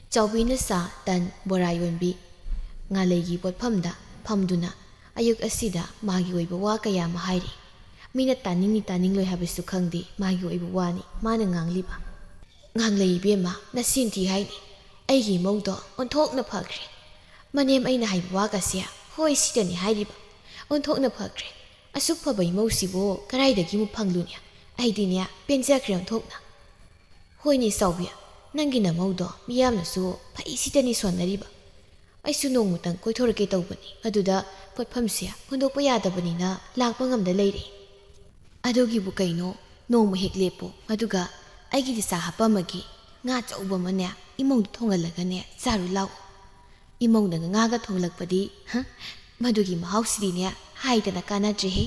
ꯆꯥꯎꯕꯤꯅ ꯆꯥ, ꯇꯟ, ꯕꯣꯔꯥ ꯌꯣꯟꯕꯤ ꯉꯥꯂꯩꯒꯤ ꯄꯣꯠꯐꯝꯗ ꯐꯝꯗꯨꯅ ꯑꯌꯨꯛ ꯑꯁꯤꯗ ꯃꯥꯒꯤ ꯑꯣꯏꯕ ꯋꯥ ꯀꯌꯥ ꯑꯃ ꯍꯥꯏꯔꯤ꯫ ꯃꯤꯅ ꯇꯥꯅꯤꯡꯅꯤ ꯇꯥꯅꯤꯡꯂꯣꯏ ꯍꯥꯏꯕꯁꯨ ꯈꯪꯗꯦ, ꯃꯥꯒꯤ ꯑꯣꯏꯕ ꯋꯥꯅꯤ ꯃꯥꯅ ꯉꯥꯡꯂꯤꯕ꯫ "ꯉꯥꯡꯂꯩ ꯏꯕꯦꯝꯃ, ꯅꯆꯤꯟ ꯊꯤ ꯍꯥꯏꯅꯤ꯫ ꯑꯩꯒꯤ ꯏꯃꯧꯗꯣ ꯑꯣꯟꯊꯣꯛꯅ ꯐꯈ꯭ꯔꯦ꯫ ꯃꯅꯦꯝ ꯑꯩꯅ ꯍꯥꯏꯕ ꯋꯥꯒꯁꯦ ꯍꯣꯏ ꯁꯤꯗꯅꯤ ꯍꯥꯏꯔꯤꯕ꯫ ꯑꯣꯟꯊꯣꯛꯅ ꯐꯈ꯭ꯔꯦ꯫ "ꯑꯁꯨꯛ ꯐꯕ ꯏꯃꯧꯁꯤꯕꯨ ꯀꯗꯥꯏꯗꯒꯤ ꯑꯃꯨꯛ ꯐꯪꯂꯨꯅꯤ? ꯑꯩꯗꯤꯅꯦ ꯄꯦꯟꯖꯈ꯭ꯔꯦ ꯑꯣꯟꯊꯣꯛꯅ꯫" "ꯍꯣꯏꯅꯦ ꯆꯥꯎꯕꯤ, ꯅꯪꯒꯤ ꯅꯃꯧꯗꯣ ꯃꯤꯌꯥꯝꯅꯁꯨ ꯐꯩ ꯁꯤꯗꯅꯤ ꯁꯣꯟꯅꯔꯤꯕ꯫ ꯑꯩꯁꯨ ꯅꯣꯡꯃꯇꯪ ꯀꯣꯏꯊꯣꯔꯛꯀꯦ ꯇꯧꯕꯅꯤ, ꯑꯗꯨꯗ ꯄꯣꯠꯐꯝꯁꯦ ꯍꯨꯟꯗꯣꯛꯄ ꯌꯥꯗꯕꯅꯤꯅ ꯂꯥꯛꯄ ꯉꯝꯗ ꯂꯩꯔꯦ꯫" "ꯑꯗꯨꯒꯤꯕꯨ ꯀꯩꯅꯣ, ꯅꯣꯡꯃ ꯍꯦꯛ ꯂꯦꯞꯄꯣ, ꯑꯗꯨꯒ ꯑꯩꯒꯤꯗꯤ ꯆꯥ ꯍꯥꯞꯄꯝꯃꯒꯦ꯫ ꯉꯥ ꯑꯆꯧꯕ ꯑꯃꯅꯦ ꯏꯃꯧꯗ ꯊꯣꯡꯍꯜꯂꯒꯅꯦ ꯆꯥꯔꯨ ꯂꯥꯛꯑꯣ꯫ ꯏꯃꯧꯅꯒ ꯉꯥꯒ ꯊꯣꯡꯂꯛꯄꯗꯤ, ꯍ, ꯃꯗꯨꯒꯤ ꯃꯍꯥꯎꯁꯤꯗꯤꯅꯦ ꯍꯥꯏꯗꯅ ꯀꯥꯟꯅꯗ꯭ꯔꯦꯍꯦ꯫"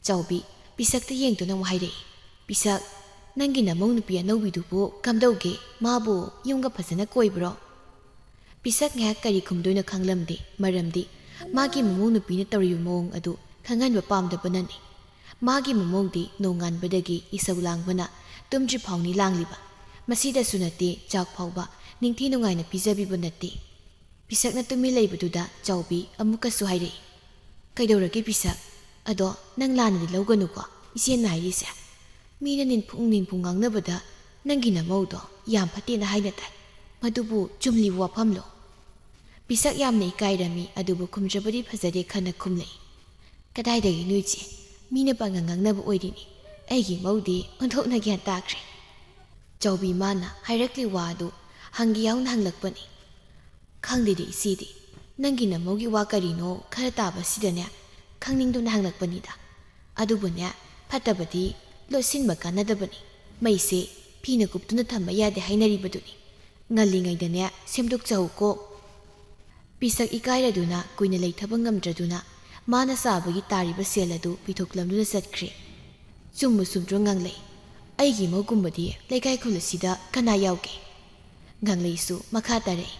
ꯆꯥꯎꯕꯤ ꯄꯤꯁꯛꯇ ꯌꯦꯡꯗꯨꯅ ꯑꯃꯨꯛ ꯍꯥꯏꯔꯛꯏ, "ꯄꯤꯁꯛ, ꯅꯪꯒꯤ ꯅꯃꯧ ꯅꯨꯄꯤ ꯑꯅꯧꯕꯤꯗꯨꯕꯨ ꯀꯝꯗꯧꯒꯦ? ꯃꯥꯕꯨ ꯌꯨꯝꯒ ꯐꯖꯅ ꯀꯣꯏꯕ꯭ꯔꯣ?" ꯄꯤꯁꯛ ꯉꯥꯏꯍꯥꯛ ꯀꯔꯤ ꯈꯨꯝꯗꯣꯏꯅꯣ ꯈꯪꯂꯝꯗꯦ, ꯃꯔꯝꯗꯤ ꯃꯥꯒꯤ ꯃꯃꯧ ꯅꯨꯄꯤꯅ ꯇꯧꯔꯤꯕ ꯃꯑꯣꯡ ꯑꯗꯨ ꯈꯪꯍꯟꯕ ꯄꯥꯝꯗꯕꯅꯅꯤ꯫ ꯃꯥꯒꯤ ꯃꯃꯧꯗꯤ ꯅꯣꯡꯉꯥꯟꯕꯗꯒꯤ ꯏꯁꯧ ꯂꯥꯡꯕꯅ ꯇꯨꯝꯗ꯭ꯔꯤ ꯐꯥꯎꯅꯤ ꯂꯥꯡꯂꯤꯕ꯫ ꯃꯁꯤꯗꯁꯨ ꯅꯠꯇꯦ, ꯆꯥꯛ ꯐꯥꯎꯕ ꯅꯤꯡꯊꯤ ꯅꯨꯡꯉꯥꯏꯅ ꯄꯤꯖꯕꯤꯕ ꯅꯠꯇꯦ꯫ ꯄꯤꯁꯛꯅ ꯇꯨꯃꯤꯟ ꯂꯩꯕꯗꯨꯗ ꯆꯥꯎꯕꯤ ꯑꯃꯨꯛꯀꯁꯨ ꯍꯥꯏꯔꯛꯏ, "ꯀꯩꯗꯧꯔꯒꯦ ꯄꯤꯁꯛ? ꯑꯗꯣ ꯅꯪ ꯂꯥꯟꯅꯗꯤ ꯂꯧꯒꯅꯨꯀꯣ, ꯏꯆꯦꯅ ꯍꯥꯏꯔꯤꯁꯦ꯫ ꯃꯤꯅ ꯅꯤꯟꯐꯨꯡ ꯅꯤꯟꯐꯨꯡ ꯉꯥꯡꯅꯕꯗ ꯅꯪꯒꯤ ꯅꯃꯧꯗꯣ ꯌꯥꯝ ꯐꯠꯇꯦꯅ ꯍꯥꯏꯅ ꯇꯥꯏ꯫ ꯃꯗꯨꯕꯨ ꯆꯨꯝꯂꯤꯕ ꯋꯥꯐꯝꯂꯣ?" ꯄꯤꯁꯛ ꯌꯥꯝꯅ ꯏꯀꯥꯏꯔꯝꯃꯤ, ꯑꯗꯨꯕꯨ ꯈꯨꯝꯗ꯭ꯔꯕꯗꯤ ꯐꯖꯗꯦ ꯈꯟꯅ ꯈꯨꯝꯂꯛꯏ, "ꯀꯗꯥꯏꯗꯒꯤꯅꯣ ꯏꯆꯦ? ꯃꯤꯅ ꯄꯪꯉꯥꯡ ꯉꯥꯡꯅꯕ ꯑꯣꯏꯔꯤꯅꯤ꯫ ꯑꯩꯒꯤ ꯃꯧꯗꯤ ꯑꯣꯟꯊꯣꯛꯅ ꯒ꯭ꯌꯥꯟ ꯇꯥꯈ꯭ꯔꯦ꯫" ꯆꯥꯎꯕꯤ ꯃꯥꯅ ꯍꯥꯏꯔꯛꯂꯤ ꯋꯥ ꯑꯗꯨ ꯍꯪꯒꯦ ꯌꯥꯎꯅ ꯍꯪꯂꯛꯄꯅꯤ꯫ "ꯈꯪꯗꯦꯗ ꯏꯆꯦꯗꯤ, ꯅꯪꯒꯤ ꯅꯃꯧꯒꯤ ꯋꯥ ꯀꯔꯤꯅꯣ ꯈꯔ ꯇꯥꯕꯁꯤꯗꯅꯦ ꯈꯪꯅꯤꯡꯗꯨꯅ ꯍꯪꯂꯛꯄꯅꯤꯗ꯫ ꯑꯗꯨꯕꯨꯅꯦ, ꯐꯠꯇꯕꯗꯤ ꯂꯣꯠꯁꯤꯟꯕ ꯀꯥꯟꯅꯗꯕꯅꯤ꯫ ꯃꯩꯁꯦ ꯐꯤꯅ ꯀꯨꯞꯇꯨꯅ ꯊꯝꯕ ꯌꯥꯗꯦ ꯍꯥꯏꯅꯔꯤꯕꯗꯨꯅꯤ꯫ ꯉꯜꯂꯤꯉꯩꯗꯅꯦ ꯁꯦꯝꯗꯣꯛꯆꯍꯧꯀꯣ꯫" ꯄꯤꯁꯛ ꯏꯀꯥꯏꯔꯗꯨꯅ ꯀꯨꯏꯅ ꯂꯩꯊꯕ ꯉꯝꯗ꯭ꯔꯗꯨꯅ ꯃꯥꯅ ꯆꯥꯕꯒꯤ ꯇꯥꯔꯤꯕ ꯁꯦꯜ ꯑꯗꯨ ꯄꯤꯊꯣꯛꯂꯝꯗꯨꯅ ꯆꯠꯈ꯭ꯔꯦ꯫ "ꯆꯨꯝꯕꯨ ꯆꯨꯝꯗ꯭ꯔꯣ ꯉꯥꯡꯂꯩ? ꯑꯩꯒꯤ ꯃꯧꯒꯨꯝꯕꯗꯤ ꯂꯩꯀꯥꯏ ꯈꯨꯜ ꯑꯁꯤꯗ ꯀꯅꯥ ꯌꯥꯎꯒꯦ?" ꯉꯥꯡꯂꯩꯁꯨ ꯃꯈꯥ ꯇꯥꯔꯛꯏ,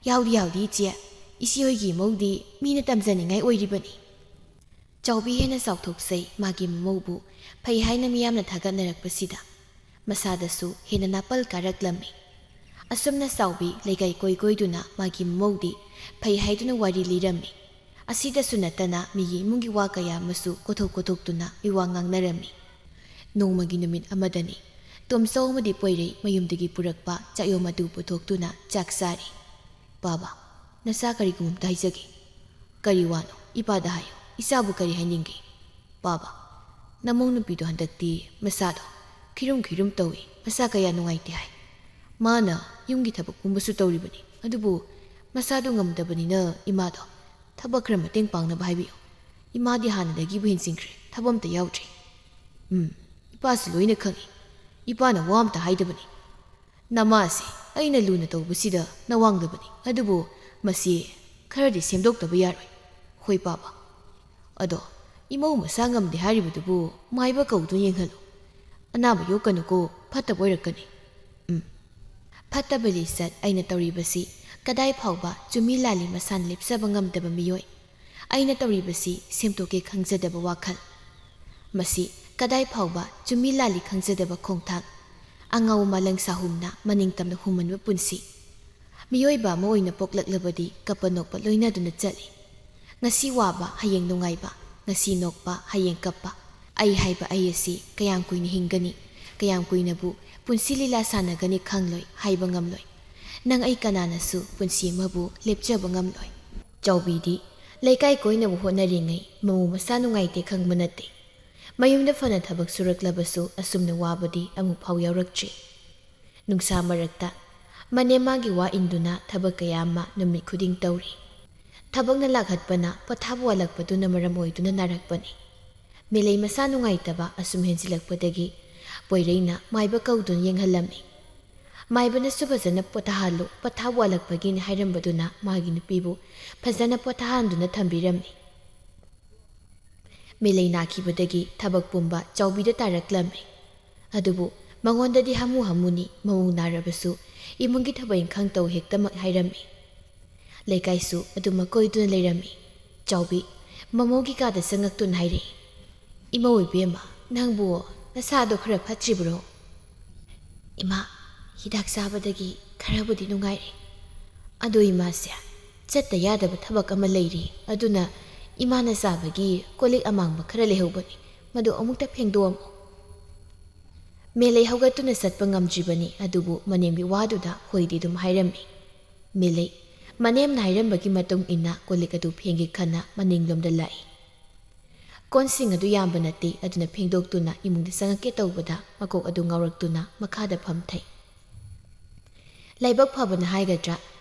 "ꯌꯥꯎꯗꯤ ꯌꯥꯎꯗꯤ ꯏꯆꯦ, ꯏꯆꯦ ꯍꯣꯏꯒꯤ ꯃꯧꯗꯤ ꯃꯤꯅ ꯇꯝꯖꯅꯤꯡꯉꯥꯏ ꯑꯣꯏꯔꯤꯕꯅꯤ꯫" ꯆꯥꯎꯕꯤ ꯍꯦꯟꯅ ꯆꯥꯎꯊꯣꯛꯆꯩ ꯃꯥꯒꯤ ꯃꯃꯧꯕꯨ ꯐꯩ ꯍꯥꯏꯅ ꯃꯤꯌꯥꯝꯅ ꯊꯥꯒꯠꯅꯔꯛꯄꯁꯤꯗ꯫ ꯃꯁꯥꯗꯁꯨ ꯍꯦꯟꯅ ꯅꯥꯄꯜ ꯀꯥꯔꯛꯂꯝꯃꯤ꯫ ꯑꯁꯨꯝꯅ ꯆꯥꯎꯕꯤ ꯂꯩꯀꯥꯏ ꯀꯣꯏ ꯀꯣꯏꯗꯨꯅ ꯃꯥꯒꯤ ꯃꯃꯧꯗꯤ ꯐꯩ ꯍꯥꯏꯗꯨꯅ ꯋꯥꯔꯤ ꯂꯤꯔꯝꯃꯤ꯫ ꯑꯁꯤꯗꯁꯨ ꯅꯠꯇꯅ ꯃꯤꯒꯤ ꯏꯃꯨꯡꯒꯤ ꯋꯥ ꯀꯌꯥ ꯑꯃꯁꯨ ꯀꯣꯊꯣꯛ ꯀꯣꯊꯣꯛꯇꯨꯅ ꯃꯤꯋꯥ ꯉꯥꯡꯅꯔꯝꯃꯤ꯫ ꯅꯣꯡꯃꯒꯤ ꯅꯨꯃꯤꯠ ꯑꯃꯗꯅꯤ ꯇꯣꯝꯆꯧ ꯑꯃꯗꯤ ꯄꯣꯏꯔꯩ ꯃꯌꯨꯝꯗꯒꯤ ꯄꯨꯔꯛꯄ ꯆꯥꯛꯌꯣꯝ ꯑꯗꯨ ꯄꯨꯊꯣꯛꯇꯨꯅ ꯆꯥꯛ ꯆꯥꯔꯤ꯫ "ꯕꯥꯕꯥ, ꯅꯆꯥ ꯀꯔꯤꯒꯨꯝꯕ ꯑꯝꯇ ꯍꯥꯏꯖꯒꯦ꯫" "ꯀꯔꯤ ꯋꯥꯅꯣ? ꯏꯄꯥꯗ ꯍꯥꯏꯌꯨ, ꯏꯆꯥꯕꯨ ꯀꯔꯤ ꯍꯥꯏꯅꯤꯡꯒꯦ? ꯄꯥꯕ, ꯅꯃꯧ ꯅꯨꯄꯤꯗꯣ ꯍꯟꯗꯛꯇꯤ ꯃꯁꯥꯗꯣ ꯈꯤꯔꯨꯝ ꯈꯤꯔꯨꯝ ꯇꯧꯏ, ꯃꯁꯥ ꯀꯌꯥ ꯅꯨꯡꯉꯥꯏꯇꯦ ꯍꯥꯏ꯫ ꯃꯥꯅ ꯌꯨꯝꯒꯤ ꯊꯕꯛ ꯄꯨꯝꯕꯁꯨ ꯇꯧꯔꯤꯕꯅꯤ, ꯑꯗꯨꯕꯨ ꯃꯁꯥꯗꯣ ꯉꯝꯗꯕꯅꯤꯅ ꯏꯃꯥꯗꯣ ꯊꯕꯛ ꯈꯔ ꯃꯇꯦꯡ ꯄꯥꯡꯅꯕ ꯍꯥꯏꯕꯤꯌꯨ꯫ ꯏꯃꯥꯗꯤ ꯍꯥꯟꯅꯗꯒꯤꯕꯨ ꯍꯦꯟꯖꯤꯟꯈ꯭ꯔꯦ, ꯊꯕꯛ ꯑꯝꯇ ꯌꯥꯎꯗ꯭ꯔꯦ꯫ ꯎꯝ, ꯏꯄꯥꯁꯨ ꯂꯣꯏꯅ ꯈꯪꯏ꯫ ꯏꯄꯥꯅ ꯋꯥ ꯑꯝꯇ ꯍꯥꯏꯗꯕꯅꯤ꯫ ꯅꯃꯥꯁꯦ ꯑꯩꯅ ꯂꯨꯅ ꯇꯧꯕꯁꯤꯗ ꯅꯋꯥꯡꯗꯕꯅꯤ, ꯑꯗꯨꯕꯨ ꯃꯁꯤ ꯈꯔꯗꯤ ꯁꯦꯝꯗꯣꯛꯇꯕ ꯌꯥꯔꯣꯏ꯫ ꯍꯣꯏ ꯄꯥꯕ꯫ ꯑꯗꯣ ꯏꯃꯧ ꯃꯁꯥ ꯉꯝꯗꯦ ꯍꯥꯏꯔꯤꯕꯗꯨꯕꯨ ꯃꯥꯏꯕ ꯀꯧꯗꯨꯅ ꯌꯦꯡꯍꯜꯂꯨ꯫ ꯑꯅꯥꯕ ꯌꯣꯛꯀꯅꯨꯀꯣ, ꯐꯠꯇꯕ ꯑꯣꯏꯔꯛꯀꯅꯤ꯫ ꯎꯝ꯫ ꯐꯠꯇꯕ ꯂꯤꯆꯠ ꯑꯩꯅ ꯇꯧꯔꯤꯕꯁꯤ ꯀꯗꯥꯏ ꯐꯥꯎꯕ ꯆꯨꯝꯃꯤ ꯂꯥꯜꯂꯤ ꯃꯁꯥꯅ ꯂꯦꯞꯆꯕ ꯉꯝꯗꯕ ꯃꯤꯑꯣꯏ꯫ ꯑꯩꯅ ꯇꯧꯔꯤꯕꯁꯤ ꯁꯦꯝꯗꯣꯛꯀꯦ ꯈꯪꯖꯗꯕ ꯋꯥꯈꯜ꯫ ꯃꯁꯤ ꯀꯗꯥꯏ ꯐꯥꯎꯕ ꯆꯨꯝꯃꯤ ꯂꯥꯜꯂꯤ ꯈꯪꯖꯗꯕ ꯈꯣꯡꯊꯥꯡ꯫ ꯑꯉꯥꯎ ꯃꯥꯂꯪ ꯁꯥꯍꯨꯝꯅ ꯃꯅꯤꯡ ꯇꯝꯅ ꯍꯨꯝꯃꯟꯕ ꯄꯨꯟꯁꯤ꯫ ꯃꯤꯑꯣꯏꯕ ꯑꯃ ꯑꯣꯏꯅ ꯄꯣꯛꯂꯛꯂꯕꯗꯤ ꯀꯞꯄ ꯅꯣꯛꯄ ꯂꯣꯏꯅꯗꯨꯅ ꯆꯠꯂꯤ꯫ ꯉꯁꯤ ꯋꯥꯕ, ꯍꯌꯦꯡ ꯅꯨꯡꯉꯥꯏꯕ, ꯉꯁꯤ ꯅꯣꯛꯄ, ꯍꯌꯦꯡ ꯀꯞꯄ꯫ ꯑꯩ ꯍꯥꯏꯕ ꯑꯩ ꯑꯁꯤ ꯀꯌꯥꯝ ꯀꯨꯏꯅ ꯍꯤꯡꯒꯅꯤ, ꯀꯌꯥꯝ ꯀꯨꯏꯅꯕꯨ ꯄꯨꯟꯁꯤ ꯂꯤꯂꯥ ꯁꯥꯟꯅꯒꯅꯤ ꯈꯪꯂꯣꯏ, ꯍꯥꯏꯕ ꯉꯝꯂꯣꯏ꯫ ꯅꯪ ꯑꯩ ꯀꯅꯥꯅꯁꯨ ꯄꯨꯟꯁꯤ ꯑꯃꯕꯨ ꯂꯦꯞꯆꯕ ꯉꯝꯂꯣꯏ꯫ ꯆꯥꯎꯕꯤꯗꯤ ꯂꯩꯀꯥꯏ ꯀꯣꯏꯅꯕ ꯍꯣꯠꯅꯔꯤꯉꯩ ꯃꯃꯧ ꯃꯁꯥ ꯅꯨꯡꯉꯥꯏꯇꯦ ꯈꯪꯕ ꯅꯠꯇꯦ꯫ ꯃꯌꯨꯝꯗ ꯐꯅ ꯊꯕꯛ ꯁꯨꯔꯛꯂꯕꯁꯨ ꯑꯁꯨꯝꯅ ꯋꯥꯕꯗꯤ ꯑꯃꯨꯛ ꯐꯥꯎ ꯌꯥꯎꯔꯛꯇ꯭ꯔꯤ꯫ ꯅꯨꯡꯁꯥ ꯃꯔꯛꯇ ꯃꯅꯦꯝ ꯃꯥꯒꯤ ꯋꯥ ꯏꯟꯗꯨꯅ ꯊꯕꯛ ꯀꯌꯥ ꯑꯃ ꯅꯨꯃꯤꯠ ꯈꯨꯗꯤꯡ ꯇꯧꯔꯤ꯫ ꯊꯕꯛꯅ ꯂꯥꯛꯍꯠꯄꯅ ꯄꯣꯊꯥꯕ ꯋꯥꯠꯂꯛꯄꯗꯨꯅ ꯃꯔꯝ ꯑꯣꯏꯗꯨꯅ ꯅꯥꯔꯛꯄꯅꯤ꯫ ꯃꯦꯂꯩ ꯃꯁꯥ ꯅꯨꯡꯉꯥꯏꯇꯕ ꯑꯁꯨꯝ ꯍꯦꯟꯖꯤꯜꯂꯛꯄꯗꯒꯤ ꯄꯣꯏꯔꯩꯅ ꯃꯥꯏꯕ ꯀꯧꯗꯨꯅ ꯌꯦꯡꯍꯜꯂꯝꯃꯤ꯫ ꯃꯥꯏꯕꯅꯁꯨ ꯐꯖꯅ ꯄꯣꯊꯥꯍꯜꯂꯨ, ꯄꯣꯊꯥꯕ ꯋꯥꯠꯂꯛꯄꯒꯤꯅꯤ ꯍꯥꯏꯔꯝꯕꯗꯨꯅ ꯃꯥꯒꯤ ꯅꯨꯄꯤꯕꯨ ꯐꯖꯅ ꯄꯣꯊꯥꯍꯟꯗꯨꯅ ꯊꯝꯕꯤꯔꯝꯃꯤ꯫ ꯃꯦꯂꯩ ꯅꯥꯈꯤꯕꯗꯒꯤ ꯊꯕꯛ ꯄꯨꯝꯕ ꯆꯥꯎꯕꯤꯗ ꯇꯥꯔꯛꯂꯝꯃꯤ꯫ ꯑꯗꯨꯕꯨ ꯃꯉꯣꯟꯗꯗꯤ ꯍꯥꯃꯨ ꯍꯥꯃꯨꯅꯤ, ꯃꯃꯧ ꯅꯥꯔꯕꯁꯨ ꯏꯃꯨꯡꯒꯤ ꯊꯕꯛ ꯏꯪꯈꯥꯡ ꯇꯧ ꯍꯦꯛꯇꯃꯛ ꯍꯥꯏꯔꯝꯃꯤ꯫ ꯂꯩꯀꯥꯏꯁꯨ ꯑꯗꯨꯃꯛ ꯀꯣꯏꯗꯨꯅ ꯂꯩꯔꯝꯃꯤ꯫ ꯆꯥꯎꯕꯤ, ꯃꯃꯧꯒꯤ ꯀꯥꯗ ꯆꯪꯉꯛꯇꯨꯅ ꯍꯥꯏꯔꯛꯏ, "ꯏꯃꯧ ꯏꯕꯦꯝꯃ, ꯅꯪꯕꯨ ꯅꯁꯥꯗꯣ ꯈꯔ ꯐꯠꯇ꯭ꯔꯤꯕ꯭ꯔꯣ?" "ꯏꯃꯥ, ꯍꯤꯗꯥꯛ ꯆꯥꯕꯗꯒꯤ ꯈꯔꯕꯨꯗꯤ ꯅꯨꯡꯉꯥꯏꯔꯦ꯫ ꯑꯗꯣ ꯏꯃꯥꯁꯦ, ꯆꯠꯇ ꯌꯥꯗꯕ ꯊꯕꯛ ꯑꯃ ꯂꯩꯔꯤ, ꯑꯗꯨꯅ ꯏꯃꯥꯅ ꯆꯥꯕꯒꯤ ꯀꯣꯜ ꯂꯤꯛ ꯑꯃꯥꯡꯕ ꯈꯔ ꯂꯩꯍꯧꯕꯅꯤ, ꯃꯗꯨ ꯑꯃꯨꯛꯇ ꯐꯦꯡꯗꯣꯛꯑꯝꯃꯣ꯫" ꯃꯦꯂꯩ ꯍꯧꯒꯠꯇꯨꯅ ꯆꯠꯄ ꯉꯝꯗ꯭ꯔꯤꯕꯅꯤ, ꯑꯗꯨꯕꯨ ꯃꯅꯦꯝꯒꯤ ꯋꯥꯗꯨꯗ ꯍꯣꯏꯗꯤ ꯑꯗꯨꯝ ꯍꯥꯏꯔꯝꯃꯤ꯫ ꯃꯦꯂꯩ, ꯃꯅꯦꯝꯅ ꯍꯥꯏꯔꯝꯕꯒꯤ ꯃꯇꯨꯡ ꯏꯟꯅ ꯀꯣꯜ ꯂꯤꯛ ꯑꯗꯨ ꯐꯦꯡꯒꯦ ꯈꯟꯅ ꯃꯅꯤꯡꯂꯣꯝꯗ ꯂꯥꯛꯏ꯫ ꯀꯣꯟꯁꯤꯡ ꯑꯗꯨ ꯌꯥꯝꯕ ꯅꯠꯇꯦ, ꯑꯗꯨꯅ ꯐꯦꯡꯗꯣꯛꯇꯨꯅ ꯏꯃꯨꯡꯗ ꯆꯪꯉꯛꯀꯦ ꯇꯧꯕꯗ ꯃꯀꯣꯛ ꯑꯗꯨ ꯉꯥꯎꯔꯛꯇꯨꯅ ꯃꯈꯥꯗ ꯐꯝꯊꯩ꯫ ꯂꯥꯏꯕꯛ ꯐꯕꯅ ꯍꯥꯏꯒꯗ꯭ꯔꯥ,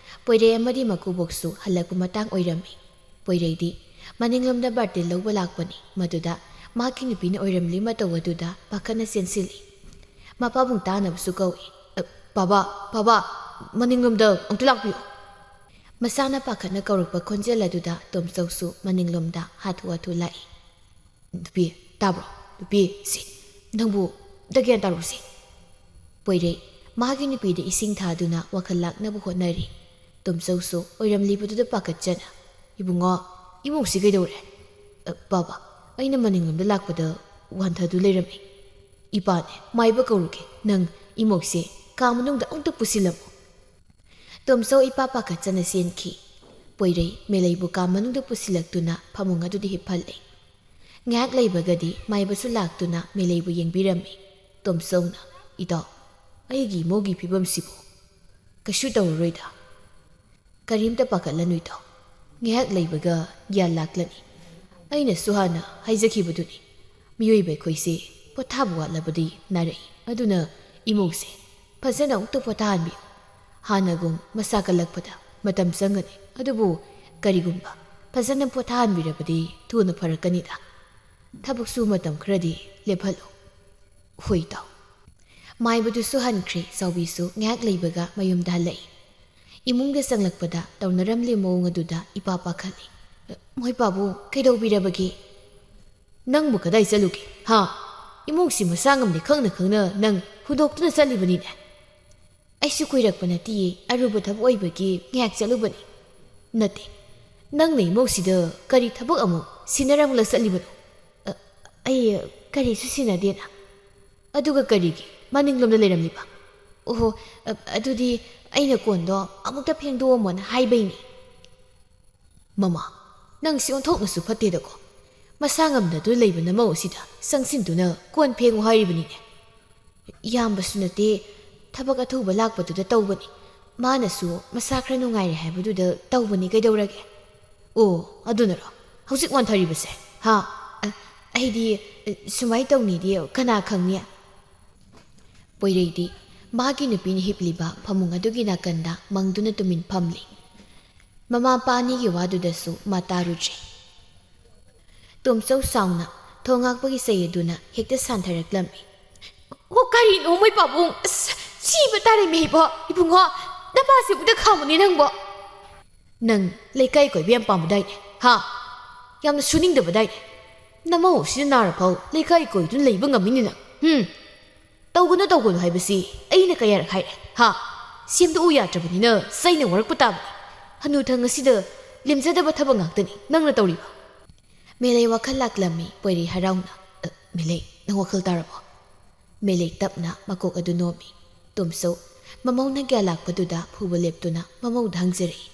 ꯄꯣꯏꯔꯩ ꯑꯃꯗꯤ ꯃꯀꯨꯕꯣꯛꯁꯨ ꯍꯜꯂꯛꯄ ꯃꯇꯥꯡ ꯑꯣꯏꯔꯝꯃꯤ꯫ ꯄꯣꯏꯔꯩꯗꯤ ꯃꯅꯤꯡꯂꯣꯝꯗ ꯕꯥꯔꯇꯤꯟ ꯂꯧꯕ ꯂꯥꯛꯄꯅꯤ꯫ ꯃꯗꯨꯗ ꯃꯍꯥꯛꯀꯤ ꯅꯨꯄꯤꯅ ꯑꯣꯏꯔꯝꯂꯤ ꯃꯇꯧ ꯑꯗꯨꯗ ꯄꯥꯈꯠꯅ ꯆꯦꯟꯁꯤꯜꯂꯤ꯫ ꯃꯄꯥꯕꯨꯡ ꯇꯥꯅꯕꯁꯨ ꯀꯧꯏ꯫ "ꯑ, ꯄꯥꯕꯥ, ꯄꯥꯕꯥ, ꯃꯅꯤꯡꯂꯣꯝꯗ ꯑꯃꯨꯛꯇ ꯂꯥꯛꯄꯤꯌꯨ!" ꯃꯁꯥꯅ ꯄꯥꯈꯠꯅ ꯀꯧꯔꯛꯄ ꯈꯣꯟꯖꯦꯜ ꯑꯗꯨꯗ ꯇꯣꯝꯆꯧꯁꯨ ꯃꯅꯤꯡꯂꯣꯝꯗ ꯍꯥꯊꯨ ꯍꯥꯊꯨ ꯂꯥꯛꯏ꯫ "ꯅꯨꯄꯤ, ꯇꯥꯕ꯭ꯔꯣ? ꯅꯨꯄꯤ, ꯁꯤ, ꯅꯪꯕꯨ ꯑꯝꯇ ꯒ꯭ꯌꯥꯟ ꯇꯥꯔꯣ ꯁꯤ!" ꯄꯣꯏꯔꯩ ꯃꯥꯒꯤ ꯅꯨꯄꯤꯗ ꯏꯁꯤꯡ ꯊꯥꯗꯨꯅ ꯋꯥꯈꯜ ꯂꯥꯛꯅꯕ ꯍꯣꯠꯅꯔꯤ꯫ ꯇꯣꯝꯆꯧꯁꯨ ꯑꯣꯏꯔꯝꯂꯤꯕꯗꯨꯗ ꯄꯥꯈꯠꯆꯅ, "ꯏꯕꯨꯡꯉꯣ, ꯏꯃꯧꯁꯤ ꯀꯩꯗꯧꯔꯦ?" "ꯑ, ꯕꯥꯕꯥ, ꯑꯩꯅ ꯃꯅꯤꯡꯂꯣꯝꯗ ꯂꯥꯛꯄꯗ ꯋꯥꯟꯊꯗꯨ ꯂꯩꯔꯝꯃꯤ꯫ ꯏꯄꯥꯅꯦ, ꯃꯥꯏꯕ ꯀꯧꯔꯨꯒꯦ, ꯅꯪ ꯏꯃꯧꯁꯦ ꯀꯥ ꯃꯅꯨꯡꯗ ꯑꯃꯨꯛꯇ ꯄꯨꯁꯤꯜꯂꯝꯃꯨ꯫" ꯇꯣꯝꯆꯧ ꯏꯄꯥ ꯄꯥꯈꯠꯆꯅ ꯆꯦꯟꯈꯤ꯫ ꯄꯣꯏꯔꯩ ꯃꯦꯂꯩꯕꯨ ꯀꯥ ꯃꯅꯨꯡꯗ ꯄꯨꯁꯤꯜꯂꯛꯇꯨꯅ ꯐꯃꯨꯡ ꯑꯗꯨꯗ ꯍꯤꯞꯍꯜꯂꯦ꯫ ꯉꯥꯏꯍꯥꯛ ꯂꯩꯕꯒꯗꯤ ꯃꯥꯏꯕꯁꯨ ꯂꯥꯛꯇꯨꯅ ꯃꯦꯂꯩꯕꯨ ꯌꯦꯡꯕꯤꯔꯝꯃꯤ꯫ ꯇꯣꯝꯆꯧꯅ, "ꯏꯇꯥꯎ, ꯑꯩꯒꯤ ꯏꯃꯧꯒꯤ ꯐꯤꯕꯝꯁꯤꯕꯨ?" "ꯀꯩꯁꯨ ꯇꯧꯔꯔꯣꯏꯗ꯫ ꯀꯔꯤꯝꯇ ꯄꯥꯈꯠꯂꯅꯨ ꯏꯇꯥꯎ꯫ ꯉꯥꯏꯍꯥꯛ ꯂꯩꯕꯒ ꯒ꯭ꯌꯥꯟ ꯂꯥꯛꯂꯅꯤ꯫ ꯑꯩꯅꯁꯨ ꯍꯥꯟꯅ ꯍꯥꯏꯖꯈꯤꯕꯗꯨꯅꯤ, ꯃꯤꯑꯣꯏꯕ ꯑꯩꯈꯣꯏꯁꯦ ꯄꯣꯊꯥꯕ ꯋꯥꯠꯂꯕꯗꯤ ꯅꯥꯔꯛꯏ꯫ ꯑꯗꯨꯅ ꯏꯃꯧꯁꯦ ꯐꯖꯅ ꯑꯃꯨꯛꯇ ꯄꯣꯊꯥꯍꯟꯕꯤꯌꯨ꯫ ꯍꯥꯟꯅꯒꯨꯝ ꯃꯁꯥ ꯀꯜꯂꯛꯄꯗ ꯃꯇꯝ ꯆꯪꯒꯅꯤ, ꯑꯗꯨꯕꯨ ꯀꯔꯤꯒꯨꯝꯕ ꯐꯖꯅ ꯄꯣꯊꯥꯍꯟꯕꯤꯔꯕꯗꯤ ꯊꯨꯅ ꯐꯔꯛꯀꯅꯤꯗ꯫ ꯊꯕꯛꯁꯨ ꯃꯇꯝ ꯈꯔꯗꯤ ꯂꯦꯞꯍꯜꯂꯨ꯫" "ꯍꯣꯏ ꯏꯇꯥꯎ꯫" ꯃꯥꯏꯕꯗꯨꯁꯨ ꯍꯟꯈ꯭ꯔꯦ꯫ ꯆꯥꯎꯕꯤꯁꯨ ꯉꯥꯏꯍꯥꯛ ꯂꯩꯕꯒ ꯃꯌꯨꯝꯗ ꯍꯜꯂꯛꯏ꯫ ꯏꯃꯨꯡꯗ ꯆꯪꯂꯛꯄꯗ ꯇꯧꯅꯔꯝꯂꯤꯕ ꯃꯑꯣꯡ ꯑꯗꯨꯗ ꯏꯄꯥ ꯄꯥꯈꯠꯂꯤ꯫ "ꯃꯣꯏ ꯄꯥꯕꯨꯡ, ꯀꯩꯗꯧꯕꯤꯔꯕꯒꯦ?" "ꯅꯪꯕꯨ ꯀꯗꯥꯏ ꯆꯠꯂꯨꯒꯦ, ꯍꯥ? ꯏꯃꯧꯁꯤ ꯃꯁꯥ ꯉꯝꯗꯦ ꯈꯪꯅ ꯈꯪꯅ ꯅꯪ ꯍꯨꯟꯗꯣꯛꯇꯨꯅ ꯆꯠꯂꯤꯕꯅꯤꯅꯦ?" "ꯑꯩꯁꯨ ꯀꯨꯏꯔꯛꯄ ꯅꯠꯇꯤꯌꯦ, ꯑꯔꯨꯕ ꯊꯕꯛ ꯑꯣꯏꯕꯒꯤ ꯉꯥꯏꯍꯥꯛ ꯆꯠꯂꯨꯕꯅꯤ꯫" "ꯅꯠꯇꯦ, ꯅꯪꯅ ꯏꯃꯧꯁꯤꯗ ꯀꯔꯤ ꯊꯕꯛ ꯑꯃꯨꯛ ꯁꯤꯟꯅꯔꯝꯂ ꯆꯠꯂꯤꯕꯅꯣ?" "ꯑ, ꯑꯩ ꯀꯔꯤꯁꯨ ꯁꯤꯟꯅꯗꯦꯅ꯫" "ꯑꯗꯨꯒ ꯀꯔꯤꯒꯤ ꯃꯅꯤꯡꯂꯣꯝꯗ ꯂꯩꯔꯝꯂꯤꯕ?" "ꯑꯣꯍꯣ, ꯑ, ꯑꯗꯨꯗꯤ ꯑꯩꯅ ꯀꯣꯟꯗꯣ ꯑꯃꯨꯛꯇ ꯐꯦꯡꯗꯣꯛꯑꯝꯃꯣꯅ ꯍꯥꯏꯕꯩꯅꯤ꯫" "ꯃꯃꯥ, ꯅꯪꯁꯤ ꯑꯣꯟꯊꯣꯛꯅꯁꯨ ꯐꯠꯇꯦꯗꯀꯣ꯫ ꯃꯁꯥ ꯉꯝꯗꯗꯨꯅ ꯂꯩꯕ ꯅꯃꯧ ꯑꯁꯤꯗ ꯆꯪꯁꯤꯟꯗꯨꯅ ꯀꯣꯟ ꯐꯦꯡꯉꯨ ꯍꯥꯏꯔꯤꯕꯅꯤꯅꯦ꯫" "ꯏꯌꯥꯝꯕꯁꯨ ꯅꯠꯇꯦ, ꯊꯕꯛ ꯑꯊꯨꯕ ꯂꯥꯛꯄꯗꯨꯗ ꯇꯧꯕꯅꯤ꯫ ꯃꯥꯅꯁꯨ ꯃꯁꯥ ꯈꯔ ꯅꯨꯡꯉꯥꯏꯔꯦ ꯍꯥꯏꯕꯗꯨꯗ ꯇꯧꯕꯅꯤ, ꯀꯩꯗꯧꯔꯒꯦ?" "ꯑꯣ, ꯑꯗꯨꯅꯔꯣ ꯍꯧꯖꯤꯛ ꯋꯥꯟꯊꯔꯤꯕꯁꯦ, ꯍꯥ?" "ꯑ, ꯑꯩꯗꯤ, ꯑ, ꯁꯨꯃꯥꯏ ꯇꯧꯅꯤꯗꯤ ꯀꯅꯥ ꯈꯪꯅꯤ? ꯄꯣꯏꯔꯩꯗꯤ ꯃꯥꯒꯤ ꯅꯨꯄꯤꯅ ꯍꯤꯞꯂꯤꯕ ꯐꯃꯨꯡ ꯑꯗꯨꯒꯤ ꯅꯥꯀꯟꯗ ꯃꯪꯗꯨꯅ ꯇꯨꯃꯤꯟ ꯐꯝꯂꯤ꯫ ꯃꯃꯥ ꯃꯄꯥ ꯑꯅꯤꯒꯤ ꯋꯥꯗꯨꯗꯁꯨ ꯃꯥ ꯇꯥꯔꯨꯗ꯭ꯔꯦ꯫ ꯇꯣꯝꯆꯧ ꯁꯥꯎꯅ ꯊꯣꯡ ꯉꯥꯛꯄꯒꯤ ꯆꯩ ꯑꯗꯨꯅ ꯍꯦꯛꯇ ꯁꯥꯟꯊꯔꯛꯂꯝꯃꯤ꯫ "ꯑꯣ, ꯀꯔꯤꯅꯣ ꯃꯣꯏ ꯄꯥꯕꯨꯡ? ꯑꯁ, ꯁꯤꯕ ꯇꯥꯔꯦꯃꯤ ꯑꯩꯕꯣ꯫ ꯏꯕꯨꯡꯉꯣ, ꯅꯄꯥꯁꯤꯕꯨꯗ ꯈꯥꯝꯃꯨꯅꯦ ꯅꯪꯕꯣ꯫ ꯅꯪ ꯂꯩꯀꯥꯏ ꯀꯣꯏꯕ ꯌꯥꯝ ꯄꯥꯝꯕꯗꯥꯏꯅꯦ, ꯍꯥ? ꯌꯥꯝꯅ ꯁꯨꯅꯤꯡꯗꯕꯗꯥꯏꯅꯦ? ꯅꯃꯧꯁꯤꯅ ꯅꯥꯔꯐꯥꯎ ꯂꯩꯀꯥꯏ ꯀꯣꯏꯗꯨꯅ ꯂꯩꯕ ꯉꯝꯃꯤꯅꯦ ꯅꯪ꯫ ꯍꯨꯝ? ꯇꯧꯒꯅꯨ, ꯇꯧꯒꯅꯨ ꯍꯥꯏꯕꯁꯤ ꯑꯩꯅ ꯀꯌꯥꯔꯛ ꯍꯥꯏꯔꯦ, ꯍꯥ? ꯁꯦꯝꯗꯣꯛꯎ ꯌꯥꯗ꯭ꯔꯕꯅꯤꯅ ꯆꯩꯅ ꯋꯥꯔꯛꯄ ꯇꯥꯕꯅꯤ꯫ ꯍꯅꯨꯊꯪ ꯑꯁꯤꯗ ꯂꯦꯝꯖꯗꯕ ꯊꯕꯛ ꯉꯥꯛꯇꯅꯤ ꯅꯪꯅ ꯇꯧꯔꯤꯕ꯫" ꯃꯦꯂꯩ ꯋꯥꯈꯜ ꯂꯥꯛꯂꯝꯃꯤ ꯄꯣꯏꯔꯩ ꯍꯔꯥꯎꯅ꯫ "ꯑ, ꯃꯦꯂꯩ, ꯅꯪ ꯋꯥꯈꯜ ꯇꯥꯔꯕꯣ?" ꯃꯦꯂꯩ ꯇꯞꯅ ꯃꯀꯣꯛ ꯑꯗꯨ ꯅꯣꯝꯃꯤ꯫ ꯇꯣꯝꯆꯧ ꯃꯃꯧꯅ ꯒ꯭ꯌꯥꯟ ꯂꯥꯛꯄꯗꯨꯗ ꯐꯨꯕ ꯂꯦꯞꯇꯨꯅ ꯃꯃꯧꯗ ꯍꯪꯖꯔꯛꯏ꯫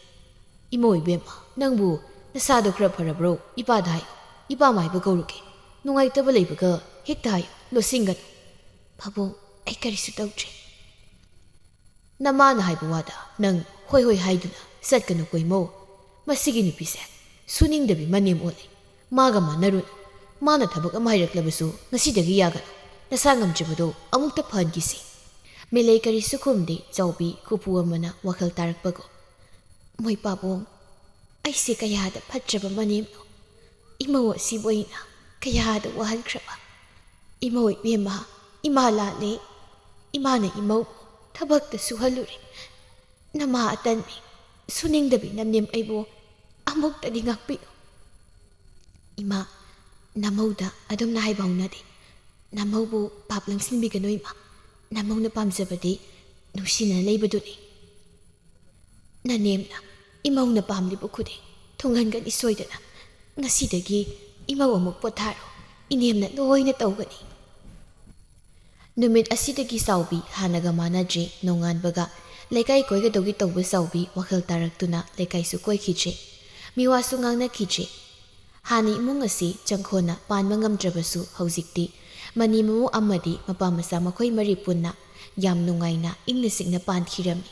"ꯏꯃꯧ ꯏꯕꯦꯝꯃ, ꯅꯪꯕꯨ ꯅꯁꯥꯗꯣ ꯈꯔ ꯐꯔꯕ꯭ꯔꯣ? ꯏꯄꯥꯗ ꯍꯥꯏꯌꯨ, ꯏꯄꯥ ꯃꯥꯏꯕ ꯀꯧꯔꯨꯒꯦ꯫ ꯅꯨꯡꯉꯥꯏꯇꯕ ꯂꯩꯕꯒ ꯍꯦꯛꯇ ꯍꯥꯏꯌꯨ, ꯂꯣꯠꯁꯤꯟꯒꯅꯨ꯫" "ꯄꯥꯕꯨꯡ, ꯑꯩ ꯀꯔꯤꯁꯨ ꯇꯧꯗ꯭ꯔꯦ꯫" "ꯅꯃꯥꯅ ꯍꯥꯏꯕ ꯋꯥꯗ ꯅꯪ ꯍꯣꯏ ꯍꯣꯏ ꯍꯥꯏꯗꯨꯅ ꯆꯠꯀꯅꯨ ꯀꯣ ꯏꯃꯧ꯫ ꯃꯁꯤꯒꯤ ꯅꯨꯄꯤꯁꯦ ꯁꯨꯅꯤꯡꯗꯕꯤ ꯃꯅꯦꯝ ꯑꯣꯜꯂꯦ꯫ ꯃꯥꯒ ꯃꯥꯟꯅꯔꯨꯅꯨ꯫ ꯃꯥꯅ ꯊꯕꯛ ꯑꯃ ꯍꯥꯏꯔꯛꯂꯕꯁꯨ ꯉꯁꯤꯗꯒꯤ ꯌꯥꯒꯅꯨ꯫ ꯅꯁꯥ ꯉꯝꯗ꯭ꯔꯤꯕꯗꯣ ꯑꯃꯨꯛꯇ ꯐꯍꯟꯈꯤꯁꯤ꯫" ꯃꯦꯂꯩ ꯀꯔꯤꯁꯨ ꯈꯨꯝꯗꯦ꯫ ꯆꯥꯎꯕꯤ ꯈꯨꯐꯨ ꯑꯃꯅ ꯋꯥꯈꯜ ꯇꯥꯔꯛꯄꯒꯨꯝ꯫ "ꯃꯣꯏ ꯄꯥꯕꯨꯡ, ꯑꯩꯁꯦ ꯀꯌꯥꯗ ꯐꯠꯇ꯭ꯔꯕ ꯃꯅꯦꯝꯅꯣ꯫ ꯏꯃꯧ ꯑꯁꯤꯕꯨ ꯑꯩꯅ ꯀꯌꯥꯗ ꯋꯥꯍꯟꯈ꯭ꯔꯕ꯫ ꯏꯃꯧ ꯏꯕꯦꯝꯃ, ꯏꯃꯥ ꯂꯥꯜꯂꯦ꯫ ꯏꯃꯥꯅ ꯏꯃꯧ ꯊꯕꯛꯇ ꯁꯨꯍꯜꯂꯨꯔꯦ꯫ ꯅꯃꯥ ꯑꯇꯟꯕꯤ, ꯁꯨꯅꯤꯡꯗꯕꯤ ꯅꯅꯦꯝ ꯑꯩꯕꯨ ꯑꯃꯨꯛꯇꯗꯤ ꯉꯥꯛꯄꯤꯌꯨ꯫" "ꯏꯃꯥ, ꯅꯃꯧꯗ ꯑꯗꯨꯝꯅ ꯍꯥꯏꯕ ꯍꯧꯅꯗꯦ꯫ ꯅꯃꯧꯕꯨ ꯄꯥꯞ ꯂꯪꯁꯤꯟꯕꯤꯒꯅꯨ ꯏꯃꯥ꯫ ꯅꯃꯧꯅ ꯄꯥꯝꯖꯕꯗꯤ ꯅꯨꯡꯁꯤꯅꯅ ꯂꯩꯕꯗꯨꯅꯤ꯫ ꯅꯅꯦꯝꯅ ꯏꯃꯧꯅ ꯄꯥꯝꯂꯤꯕ ꯈꯨꯗꯤꯡ ꯊꯨꯡꯍꯟꯒꯅꯤ ꯁꯣꯏꯗꯅ꯫ ꯉꯁꯤꯗꯒꯤ ꯏꯃꯧ ꯑꯃꯨꯛ ꯄꯣꯊꯥꯔꯣ꯫ ꯏꯅꯦꯝꯅ ꯂꯣꯏꯅ ꯇꯧꯒꯅꯤ꯫" ꯅꯨꯃꯤꯠ ꯑꯁꯤꯗꯒꯤ ꯆꯥꯎꯕꯤ ꯍꯥꯟꯅꯒ ꯃꯥꯟꯅꯗ꯭ꯔꯦ꯫ ꯅꯣꯡꯉꯥꯟꯕꯒ ꯂꯩꯀꯥꯏ ꯀꯣꯏꯒꯗꯧꯒꯤ ꯇꯧꯕ ꯆꯥꯎꯕꯤ ꯋꯥꯈꯜ ꯇꯥꯔꯛꯇꯨꯅ ꯂꯩꯀꯥꯏꯁꯨ ꯀꯣꯏꯈꯤꯗ꯭ꯔꯦ꯫ ꯃꯤꯋꯥꯁꯨ ꯉꯥꯡꯅꯈꯤꯗ꯭ꯔꯦ꯫ ꯍꯥꯟꯅ ꯏꯃꯨꯡ ꯑꯁꯤ ꯆꯪꯈꯣꯟꯅ ꯄꯥꯟꯕ ꯉꯝꯗ꯭ꯔꯕꯁꯨ ꯍꯧꯖꯤꯛꯇꯤ ꯃꯅꯤ ꯃꯃꯧ ꯑꯃꯗꯤ ꯃꯄꯥ ꯃꯆꯥ ꯃꯈꯣꯏ ꯃꯔꯤ ꯄꯨꯟꯅ ꯌꯥꯝ ꯅꯨꯡꯉꯥꯏꯅ ꯏꯪꯅ ꯆꯤꯛꯅ ꯄꯥꯟꯈꯤꯔꯝꯃꯤ꯫